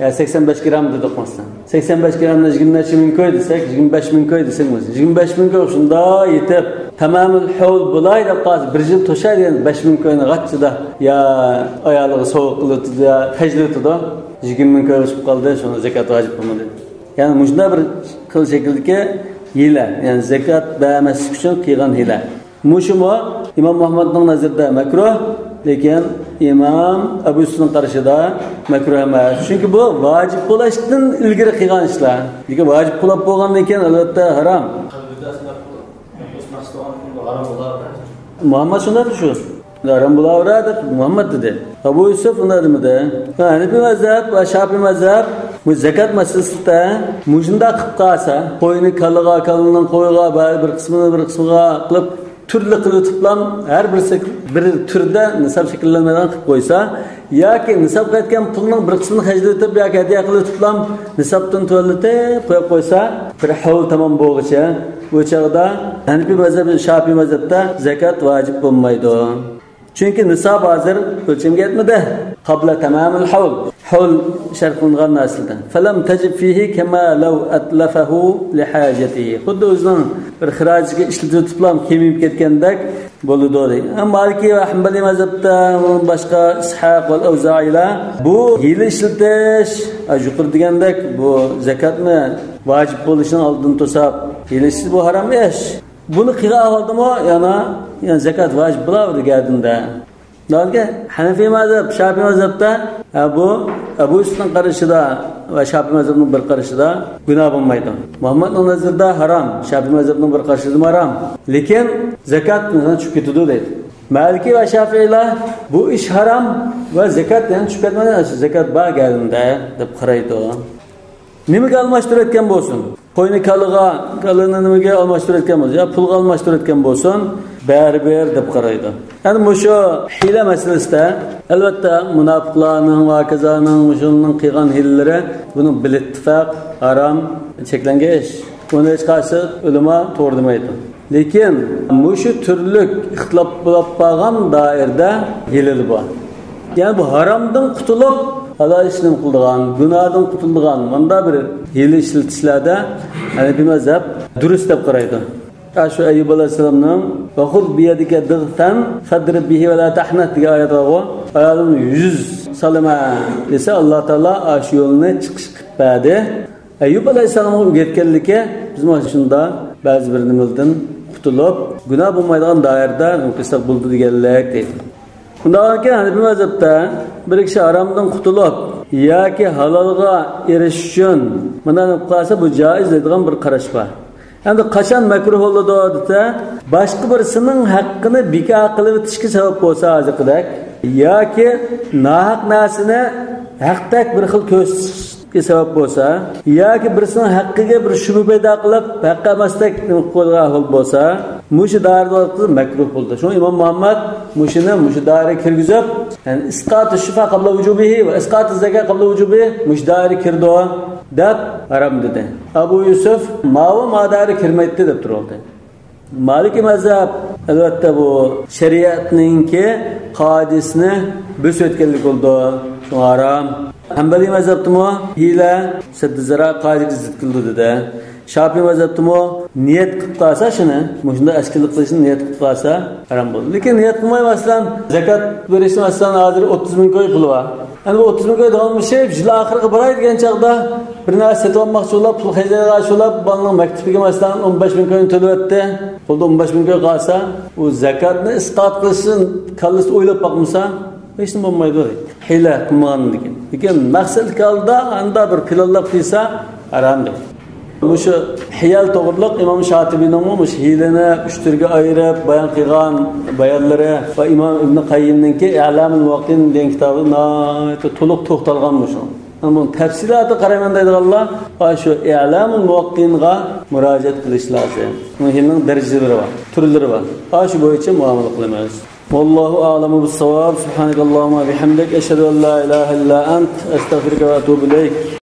يا سەكسەن بەش گرام دېدۇق مەسىلەن. سەكسەن بەش گرامدىن يىگىرمە نەچچە مىڭ كوي دېسەك، يىگىرمە بەش مىڭ كوي دېسەك مەسىلەن، يىگىرمە بەش مىڭ كوي شۇنداق يېتىپ، تامامۇل ھەۋل بولاي دەپ قالسا، بىر يىل توشاي دېگەن بەش مىڭ كوينى غاچچىدا يا ئايالىغا سوۋغا قىلىۋېتىدۇ، يا خەجلىۋېتىدۇ. يىگىرمە مىڭ كويغا چىقىپ قالدى، شۇڭا زەكات ۋاجىپ بولمىدى. يەنى مۇشۇنداق بىر خىل شەكىلدىكى ھىيلە، يەنى زەكات بەرمەسلىك ئۈچۈن قىلغان ھىيلە. مۇشۇمۇ ئىمام ئەھمەدنىڭ نەزىرىدە مەكرۇھ، لېكىن ئىمام ئەبۇ يۈسۈفنىڭ قارىشىدا مەكرۇھ ئەمەس. چۈنكى بۇ ۋاجىپ بولۇشتىن ئىلگىرى قىلغان ئىشلار. لېكىن ۋاجىپ بولۇپ بولغاندىن كېيىن، ئەلۋەتتە، ھارام. قەلبىدە شۇنداق قوسماس بولغان ھارام بولار. مۇھەممەد شۇنداق شۇ. ھارام بولۇۋېرە دەپ مۇھەممەد دېدى. ئەبۇ يۈسۈف ئۇنداق دېمىدى. ھەنىپىي مەزھەپ ۋە شاپىئىي مەزھەپ بۇ زەكات مەسىلىسىدە مۇشۇنداق قىلىپ قالسا، قوينى كالىغا، كالىنىڭ قويىغا، بەزى بىر قىسمىنى بىر قىسمىغا قىلىپ، تۈرلۈك قىلىۋېتىپلام، ھەر بىرسى بىر تۈردە نىساب شەكىللەنمەيدىغان قىلىپ قويسا، ياكى نىسابقا يەتكەن پۇلنىڭ بىر قىسمىنى خەجلىۋېتىپ ياكى ھەدىيە قىلىۋېتىپلام، نىسابتىن تۆۋەنلىتىپ قويۇپ قويسا، بىر ھەۋل تامام بولغۇچە، بۇ چاغدا ھەنىپىي مەزھەپ، شاپىئىي مەزھەپتە زەكات ۋاجىپ بولمايدۇ. چۈنكى نىساب ھازىر ئۆلچەمگە يەتمىدى. قابلا تامامىل ھەۋل. ھەۋل شەرت قىلىنغان نەرسىلەردىن. فلم تجب فيه كما لو أتلفه لحاجته. خۇددى ئۆزىنىڭ بىر خىراجىتىگە ئىشلىتىۋېتىپلا كېمىيىپ كەتكەندەك بولىدۇ دەيدۇ. ئەمما مالىكىي ۋە ھەمبەلىي مەزھەپتە، ئۇنىڭ باشقا ئىسھاق ۋە ئەۋزائىيلار بۇ ھىيلە ئىشلىتىش، ھە، يۇقىرىدا دېگەندەك بۇ زەكاتنى ۋاجىپ بولۇشىنىڭ ئالدىنى توساپ، ھىيلە ئىشلىتىش بۇ ھارام ئىش. بۇنى قىلغان ئەھۋالدىمۇ يەنە، يەنە زەكات ۋاجىپ بولۇۋېرىدۇ گەدىنىدە. لېكىن ھەنەفىي مەزھەپ، شاپىئىي مەزھەپتە، ھە، بۇ ئەبۇ يۈسۈفنىڭ قارىشىدا ۋە شاپىئىي مەزھەپنىڭ بىر قارىشىدا گۇناھ بولمايدۇ. مۇھەممەدنىڭ نەزىرىدە ھارام، شاپىئىي مەزھەپنىڭ بىر قارىشىدىمۇ ھارام. لېكىن زەكات مەسىلەن چۈشۈپ كېتىدۇ دەيدۇ. مالىكىي ۋە شاپىئىيلار بۇ ئىش ھارام ۋە زەكات يەنە چۈشۈپ كەتمەيدۇ، زەكات بار گەدىنىدە دەپ قارايدۇ. نېمىگە ئالماشتۇرۇۋەتكەن بولسۇن؟ قوينى كالىغا، كالىنى نېمىگە ئالماشتۇرۇۋەتكەن بولسۇن، يا پۇلغا ئالماشتۇرۇۋەتكەن بولسۇن، بەرىبىر دەپ قارايدۇ. يەنى مۇشۇ ھىيلە مەسىلىسىدە، ئەلۋەتتە، مۇناپىقلارنىڭ ۋە ھاكازانىڭ مۇشۇنىڭ قىلغان ھىيلىلىرى بۇنىڭ بىلىتتىپاق ھارام، چەكلەنگەن ئىش. بۇنى ھېچقايسى ئۆلىما توغرا دېمەيدۇ. لېكىن مۇشۇ تۈرلۈك ئىختىلاپ بولۇپ قالغان دائىرىدە ھىيلىلەر بار. يەنى بۇ ھارامدىن قۇتۇلۇپ، ھالال ئىشنى قىلىدىغان، گۇناھدىن قۇتۇلىدىغان مۇنداق بىر ھىيلە ئىشلىتىشلەردە ھەنەفىي مەزھەپ دۇرۇس دەپ قارايدۇ. شۇ ئەييۇب ئەلەيھىسسالامنىڭ «ۋەخۇز بىيەدىكە دىغسەن فەدرىب بىھى ۋە لا تەھنەس» دېگەن ئايەت بارغۇ، ئايالىمنى يۈز سالىمەن دېسە، ئاللا تائالا ئاشۇ يولنى چىقىش قىلىپ بەردى. ئەييۇب ئەلەيھىسسالامغا ئۆگەتكەنلىكى، بىز مانا شۇنداق بەزى بىر نېمىلەردىن قۇتۇلۇپ، گۇناھ بولمايدىغان دائىرىدە قىلساق بولىدۇ دېگەنلىك دەيدۇ. ئۇنداقكەن، ھەنەفىي مەزھەپتە بىر كىشى ھارامدىن قۇتۇلۇپ ياكى ھالالغا ئېرىشىش ئۈچۈن مۇنداق قىلىپ قالسا، بۇ جائىز دەيدىغان بىر قاراش بار. ئەمدى قاچان مەكرۇھ بولىدۇ دېسە، باشقا بىرسىنىڭ ھەققىنى بىكار قىلىۋېتىشكە سەۋەب بولسا، ھازىرقىدەك، ياكى ناھەق نەرسىنى ھەقتەك بىر خىل كۆرسىتىشكە سەۋەب بولسا، ياكى بىرسىنىڭ ھەققىگە بىر شۈبھە پەيدا قىلىپ، ھەق ئەمەستەك نېمە قىلىدىغان ئەھۋال بولسا، مۇشۇ دائىرىدە مەكرۇھ بولدى. شۇڭا ئىمام مۇھەممەد مۇشۇنى مۇشۇ دائىرىگە كىرگۈزۈپ، يەنى ئىسقاتۇ شۇفا قابلا ۋۇجۇبىھى ۋە ئىسقاتۇ زاكا قابلا ۋۇجۇبىھى مۇشۇ دائىرىگە كىرىدۇ دەپ ھارام دېدى. ئەبۇ يۈسۈف ماۋۇ ما دائىرىگە كىرمەيتتى دەپ تۇرۇۋالدى. مالىكىي مەزھەپ، ئەلۋەتتە، بۇ شەرىئەتنىڭكى قائىدىسىنى بۆسۈۋەتكەنلىك بولىدۇ. شۇڭا ھارام. ھەنبەلىي مەزھەپتىمۇ ھىيلە، سەددۇ زەرا قائىدىگە زىت كېلىدۇ دېدى. شاپىئىي مەزھەپتىمۇ نىيەت قىلىپ قالسا شۇنى، مۇشۇنداق ئەسكىلىك قىلىشنى نىيەت قىلىپ قالسا ھارام بولىدۇ. لېكىن نىيەت قىلماي، مەسىلەن، زاكات بېرىشنى، مەسىلەن، ھازىر ئوتتۇز مىڭ كوي پۇلى بار. ئەمدى بۇ ئوتتۇز مىڭ كوي داۋاملىشىپ، يىل ئاخىرىغا باراي دېگەن چاغدا بىر نەرسە سېتىپ ئالماقچى بولۇپ، پۇل خەجلەيدىغان بولۇپ، بالىنىڭ مەكتىپىگە، مەسىلەن، ئون بەش مىڭ كوينى تۆلىۋەتتى. قولدا ئون بەش مىڭ كوي قالسا، ئۇ زاكاتنى ئىسقات قىلىشنى كاللىسىدا ئويلاپ باقمىسا، ھېچنېمە بولمايدۇ. ھىيلە قىلمىغاندىن كېيىن. لېكىن مەقسەتلىك ھالدا ئاندا بىر پىلانلاپ قىلسا، ھارام دەيدۇ. مۇشۇ ھىيەل توغرىلىق ئىمام شاتىبىنىڭمۇ مۇشۇ ھىيلىنى ئۈچ تۈرگە ئايرىپ بايان قىلغان بايانلىرى ۋە ئىمام ئىبن قەييىمنىڭكى ئەلامۇل مۇۋەققىئىن دېگەن كىتابى ناھايىتى تولۇق توختالغان مۇشۇ. ئەمما بۇنى تەپسىلاتىغا قارايمەن دەيدىغانلار ئاشۇ ئەلامۇل مۇۋەققىئىنغا مۇراجىئەت قىلىش لازىم. بۇنىڭ ھىيلىنىڭ دەرىجىلىرى بار، تۈرلىرى بار. ئاشۇ بويىچە مۇئامىلە قىلىمىز. والله أعلم بالصواب. سبحانك اللهم وبحمدك، أشهد أن لا إله إلا أنت، أستغفرك وأتوب إليك.